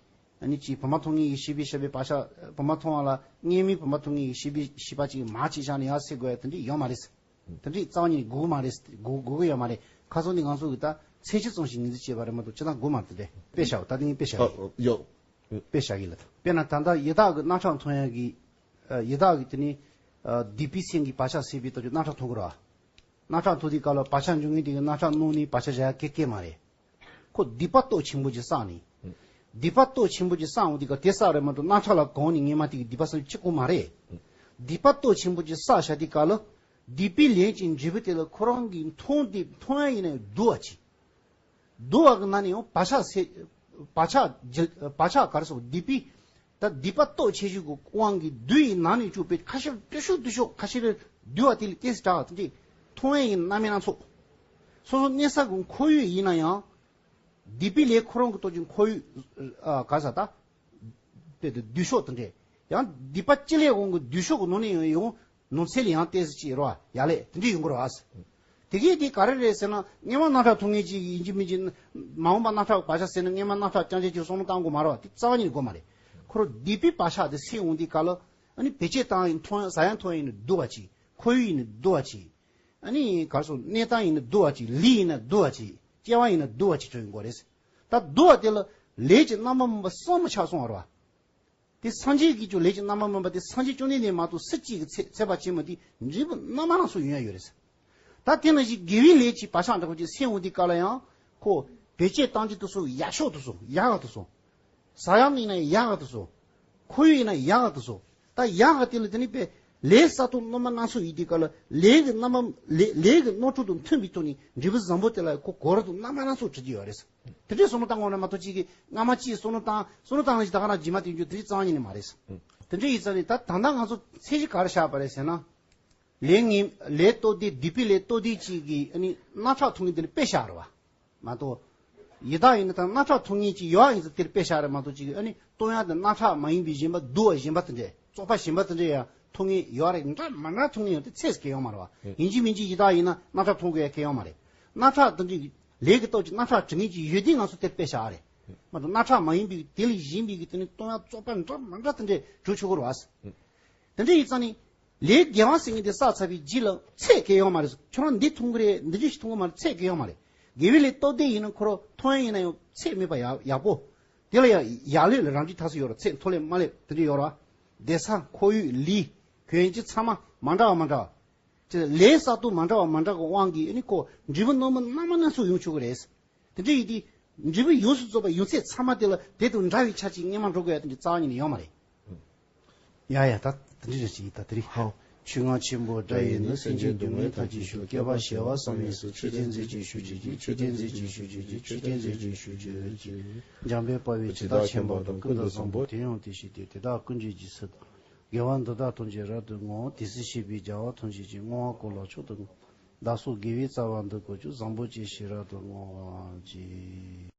ཨ་ནི་ཅིག་བུམ་པ་མཐོང་ངེས་ཀྱི་ཤེས་པས་བཤད་པའི་བག་ཆགས། བུམ་པ་མཐོང་བ་ལ་སྔོན་མའི་བུམ་པ་མཐོང་ངེས་ཀྱི་ཤེས་པས་ཤེས་པ་ཅིག་མར་ཅིག་བཞག་ནས་ཡར་སེལ་དགོས་ཡ་དེ་འདྲ་ཡོད་མ་རེད། དེ་འདྲ་རྩ་བ་ཉིད་ནས་དགོས་མ་རེད། དགོས་དགོས་ཀྱི་ཡོད་མ་རེད། ཁ་སང་ནས་ང་ཚོ་གིས་ད་ཚད་གཞི་ཙམ་ཞིག་ངོས་འཛིན་བྱས་པ་རེད་མ་གཏོགས་སྤྱིར་བཏང་དགོས་མ་རེད་དེ། དཔེ་བཞག་པ་ད་དེ་ངས་དཔེ་བཞག་ཨ། ཡོད། དཔེ་བཞག་གི་ལ། དཔེར་ན་ད་ལྟ་ཡི་དྭགས་ཀྱི་རྣམ་གྲངས་མཐོང་ཡ་གི། ཨ། ཡི་དྭགས་ཀྱི་དེ་ནི། ཨ། སྡིག་པའི་སེམས་ཀྱིས་བག་ཆགས་སེལ་བའི་སྟོབས་ཀྱིས་རྣམ་གྲངས་མཐོང་གི་རེད་བ། རྣམ་གྲངས་མཐོང་དུས་སྐབས་ལ་བག་ཆགས་འཇུག་མཁན་དེ་གིས་རྣམ་གྲངས་སྣང་ནས་བག་ཆགས་བཞག་ཡ་གི་སྐད་མ་རེད། ཁོ་སྡིག་པ་སྟོབས་ཆེན་པོ་ཅིག་བསགས་ནས། སྡིག་པ་སྟོབས་ཆེན་པོ་ཅིག་བསགས་འོང་དུས་སྐབས་དེ་བསགས་རེད་མ་གཏོགས་རྣམ་གྲངས་ལ་གོང་ནས་སྔོན་མ་དེ་གི་སྡིག་པ་བསགས་ཅིག་དགོས་མ་རེད། སྡིག་པ་སྟོབས་ཆེན་པོ་ཅིག་བསགས་བཞག་དུས་སྐབས་ལ། སྡིག་པའི་ལས་ཀྱི་འབྲས་བུ་དེ་ལ་ཁོ་རང་གིས་མཐོང་དེ་མཐོང་ཡ་ཡིན་ན་སྡུག་པ་ཅིག་སྡུག་པ་གི་ནང་ནས་ཡང་བག་ཆགས་སེལ། བག་ཆགས་སྒྱུ་བག་ཆགས་ག་རེ་ཟེར། སྡིག་པའི། ད་སྡིག་པ་སྟོབས་ཆེ་ཤོས་ཀྱི་དབང་གིས་བདུད་ཡི་ནང་ནས་བཅུག་པའི་ཁ་ཤས་བདུད་ཤོག་བདུད་ཤོག་ཁ་ཤས་རེ་འདུལ་བ་དེ་ལ་བལྟས་སུ་དྲག་པ་དེ་འདྲས་མཐོང་ཡ་ཡིན་རྣམ་སྨིན་སྣ་ཚོགས། སོ་སོ་གནས་ས་གི་ཁོར་ཡུག་ཡིན་ན་ཡང་། སྡིག་པའི་ལས་ཁོ་རང་གི་སྟོབས་ཀྱིས་ཁོར་ཡུག་ཨ་ག་ས་ད། དཔེ་དེ་བདུད་ཤོག་དེ་འདྲས། ཡང་སྡིག་པ་ཅི་ལས་འོང་གི་བདུད་ཤོག་གི་ནང་ནས་ཡང་ཡོང་། ནོར་འཚེ་ལ་ཡང་བལྟས་སུ་ཅིག་རོ་ཡ་ལས་དེ་འདྲས་ཡོང་གི་རོ་ཨ་སི། དེ་གས་དེ་ག་རེ་རེད་ཟེར་ན་སྔོན་མ་རྣག་ཁྲག་འཐུང་མཁན་ཅིག་ཡིན་གཅིག་མིན་གཅིག་མ་འོངས་པ་རྣག་ཁྲག་བག་ཆགས་ཟེར་ན་སྔོན་མ་རྣག་ཁྲག་རྐྱང་རྐྱང་ཅིག་བསམ་བློ་བཏང་དགོས་མ་རེད་བ། དེ་རྩ་བ་ཉིད་ནས་དགོས་མ་རེད། ཁོ་རང་སྡིག་པའི་བག་ཆགས་དེ་སེལ་འོང་དུས་སྐབས་ལ་ཨ་ནི་བེད་སྤྱོད་བཏང་ཡིན་མཐོང་ཟ་ཡང་མཐོང་ཡིན་ནི་སྡུག་པ་ཅིག་ཁོར་ཡུག་ཡིན་ནི་སྡུག་པ་ཅིག་ཨ་ནི་ག་རེ་ཟེར་གནས་སྟངས་ཡིན་ནི་སྡུག་པ་ཅིག་ལུས་ཡིན་ན་སྡུག་པ་ཅིག་སྐྱེ་བ་ཡིན་ན་སྡུག་པ་ཅིག་བྱུང་ཡོང་གི་རེད། ད་སྡུག་པ་དེ་ལ་ལས་ཀྱི་རྣམ་པ་མུན་པ་གསུམ་མ་ཆགས་སོང་བ་རེད་བ། དེ་སངས་རྒྱས་ཀྱི་ཀྱང་ལས་ཀྱི་རྣམ་པ་མུན་པ་དེ་སངས་རྒྱས་བཅོམ་ལྡན་འདས་མ་གཏོགས་སུ་གཅིག་གིས་ཚད་ཚད་པ་ཆེན་མོ་དེ་འབྲས་བུ་རྣམ་པ་སྣ་ཚོགས་ཡོང་ཡ་ཡོད་རེད། ད་དེ་ནང་བཞིན་དགེ་བའི་ལས་ཀྱི་བག་ཆགས་འདྲ་པོ་ཅིག་སེལ་འོང་དུས་སྐབས་ལ་ཡང་ཁོ་བེད་སྤྱོད་བཏང་རྒྱུ་དེ་ཚོ་ཡག་ཕྱོགས་དེ་ཚོ་ཡག་ག་དེ་ཚོ། ཟ་ཡ་ཡིན་ན་ཡག་ག་དེ་ཚོ། ཁོར་ཡུག་ཡིན་ན་ཡག་ག་དེ་ཚོ། ད་ཡག་ག་དེ་ལ་དེ་ནི་པས་ལས་གསར་གཏོད་རྣམ་པ་སྣ་ཚོགས་ཡིན་དུས་སྐབས་ལ་ལས་ཀྱི་རྣམ་པ་ལས་ལས་ཀྱི་རྣམ་གྲངས་དང་མཐུན་པའི་ཐོག་ནས་འབྲས་བུ་བཟང་པོ་དེ་ལ་ཁོ་གོ་ར་དང་རྣམ་པ་སྣ་ཚོགས་འབྲི་རྒྱུ་ཡོད་རེད། དེ་འདྲའི་བསམ་བློ་བཏང་དགོས་ན་མ་གཏོགས་གཅིག་གིས་སྔ་མ་གཅིག་བསམ་བློ་བཏང་བསམ་བློ་བཏང་ལ་ཞིག་ད་ག་རང་རྗེས་མ་དེ་འགྱུར་དེ་རྩ་བ་ཉིད་ནས་མ་རེད། དེ་འདྲ་ཡིན་ཙང་ནི་ད་ད་ལྟ་ང་ཚོ་ཚད་གཞི་ག་རེ་བཞག་པ་རེད་ཟེར་ན། ལས་ངན་ལས་སྟོབས་ལྡན་སྡིག་པའི་ལས་སྟོབས་ལྡན་གཅིག་གིས་ཨ་ནི་རྣག་ཁྲག་འཐུང་མཁན་དེ་ལ་དཔེ་བཞག་རེད་བ། མ་གཏོགས། ཡི་དྭགས་ཡིན་ན་ད་རྣག་ཁྲག་འཐུང་མཁན་གཅིག་ཡོད་ཡིན་ཙང་དེ་ལ་དཔེ་བཞག་རེད་མ་གཏོགས་གཅིག་གིས་ཨ་ནི་བཏུང་ཡག་དེ་རྣག་ཁྲག་མ་ཡིན་པའི་གཞན་པ་སྡུག་པ་གཞན་པ་དེ་འདྲས་བཙོག་པ་གཞན་པ་དེ་འདྲས་ཡང་འཐུང་མཁན་ཡོད་རེད། འདྲ་མི་འདྲ་འཐུང་མཁན་ཡོད་དེ་ཚད་ཀྱི་ཡོད་མ་རེད་བ། ཡིན་གཅིག་མིན་གཅིག་ཡི་དྭགས་ཡིན་ན་རྣག་ཁྲག་འཐུང་དགོས་ཡ་གལ་ཡོད་མ་རེད། རྣག་ཁྲག་དེ་འདྲས་ལས་ཀྱི་སྟོབས་ཀྱིས་རྣག་ཁྲག་འབྲི་མཁན་གཅིག་ཡོད་དེ་ང་ཚོ་དེར་དཔེ་བཞག་རེད། མ་གཏོགས་རྣག་ཁྲག་མ་ཡིན་པའི་དེ་ལས་གཞན་པའི་གི་དེ་ནི་བཏུང་ཡག་བཙོག་པ་འདྲ་མི་འདྲ་དེ་འདྲས་བྱུང་ཆོག་གི་རེད་བ། དེ་འདྲ་ཡིན་ཙང་ནི། ལས་དགེ་བ་ཟེར་མཁན་དེ་བསགས་ཚར་བའི་རྗེས་ལ་ཚད་གལ་ཡོད་མ་རེད། ཁྱོད་རང་འདི་འཐུང་གི་རེད། འདི་འདྲ་ཞིག་འཐུང་གི་མ་རེད། ཚད་གལ་ཡོད་མ་རེད། དགེ་བའི་ལས་སྟོབས་ལྡན་ཡིན་ན་ཁོ་རང་འཐུང་ཡ་ཡིན་ན་ཡང་ཚད་མེད་པ་ཡག་ཡག་པོ། དེ་ལ་ཡང་ཡར་སླེབས་ལ་རང་འཇུག་ཐ་ཚིག་ཡོད་རེད། ཚད་མཐོ་སླེབས་དམའ་སླེབས་དེ་འདྲ་ཡོད་རེད་བ། བསྡད་ས་ཁོར་ཡུག་ལུས་གྱོན་ཆས་ཚང་མ་མ་འདྲ་བ་མ་འདྲ་བ། ཅེས་ལས་བསགས་སྟོབས་མ་འདྲ་བ་མ་འདྲ་བའི་དབང་གིས་ཨ་ནི་ཁོ་འབྲས་བུ་རྣམ་པ་སྣ་མང་སྣ་ཚོགས་ཡོང་ཆོག་གི་རེད། དེ་འདྲ་ཡིན་དུས། འབྲས་བུ་ཡོངས་སུ་རྫོགས་པ་ཡོང་ཚད་ཚང་མ་དེ་ལ་དེ་དང་འདྲ་བའི་ཆ་ཅིག་སྔོན་མ་འགྲོ་དགོས་ཡ་དེ་འདྲ་རྩ་བ་ཉིད་ནས་ཡོད་མ་རེད། ཡ་ཡ་ད་དེ་འདྲ་རེད་ཅིག་ད་དེ་རེད། ཧའོ། ཆོས་རྔ་ཆེན་པོ་སྒྲ་ཡིས་ནི། སེམས་ཅན་སྡུག་བསྔལ་མཐའ་ཅི་ཤོག་སྐྱེ་བ་ཞི་བ་བསམ་ཡས་སོ། མཆོད་རྟེན་མཛེས་ཅན་ཞུ་བྱེད་ཅིག་མཆོད་རྟེན་མཛེས་ཅན་ཞུ་བྱེད་ཅིག་མཆོད་རྟེན་མཛེས་ཅན་ཞུ་བྱེད་ཅིག་འཇམ་དཔལ་དཔའ་བོས་ཇི་ལྟར་མཁྱེན་པ་དང་། ཀུན་ཏུ་བཟང་པོ་དེ་ཡང་དེ་བཞིན་ཏེ། དེ་དག་ཀུན་གྱི་རྗེས་སུ་བདག་དགེ་བ་འདི་དག་ཐམས་ཅད་རབ་ཏུ་བསྔོ། དེ་ཚེ་གཤེགས་པའི་རྒྱལ་བ་ཐམས་ཅད་ཀྱིས། བསྔོ་བ་ཀུན་ལ་མཆོག་ཏུ་བསྔོ། བདག་སོགས་དགེ་བའི་རྩ་བ་འདི་ཀུན་ཀྱང་། བཟང་པོ་སྤྱོད་ཕྱིར་རབ་ཏུ་བསྔོ་བར་བགྱི།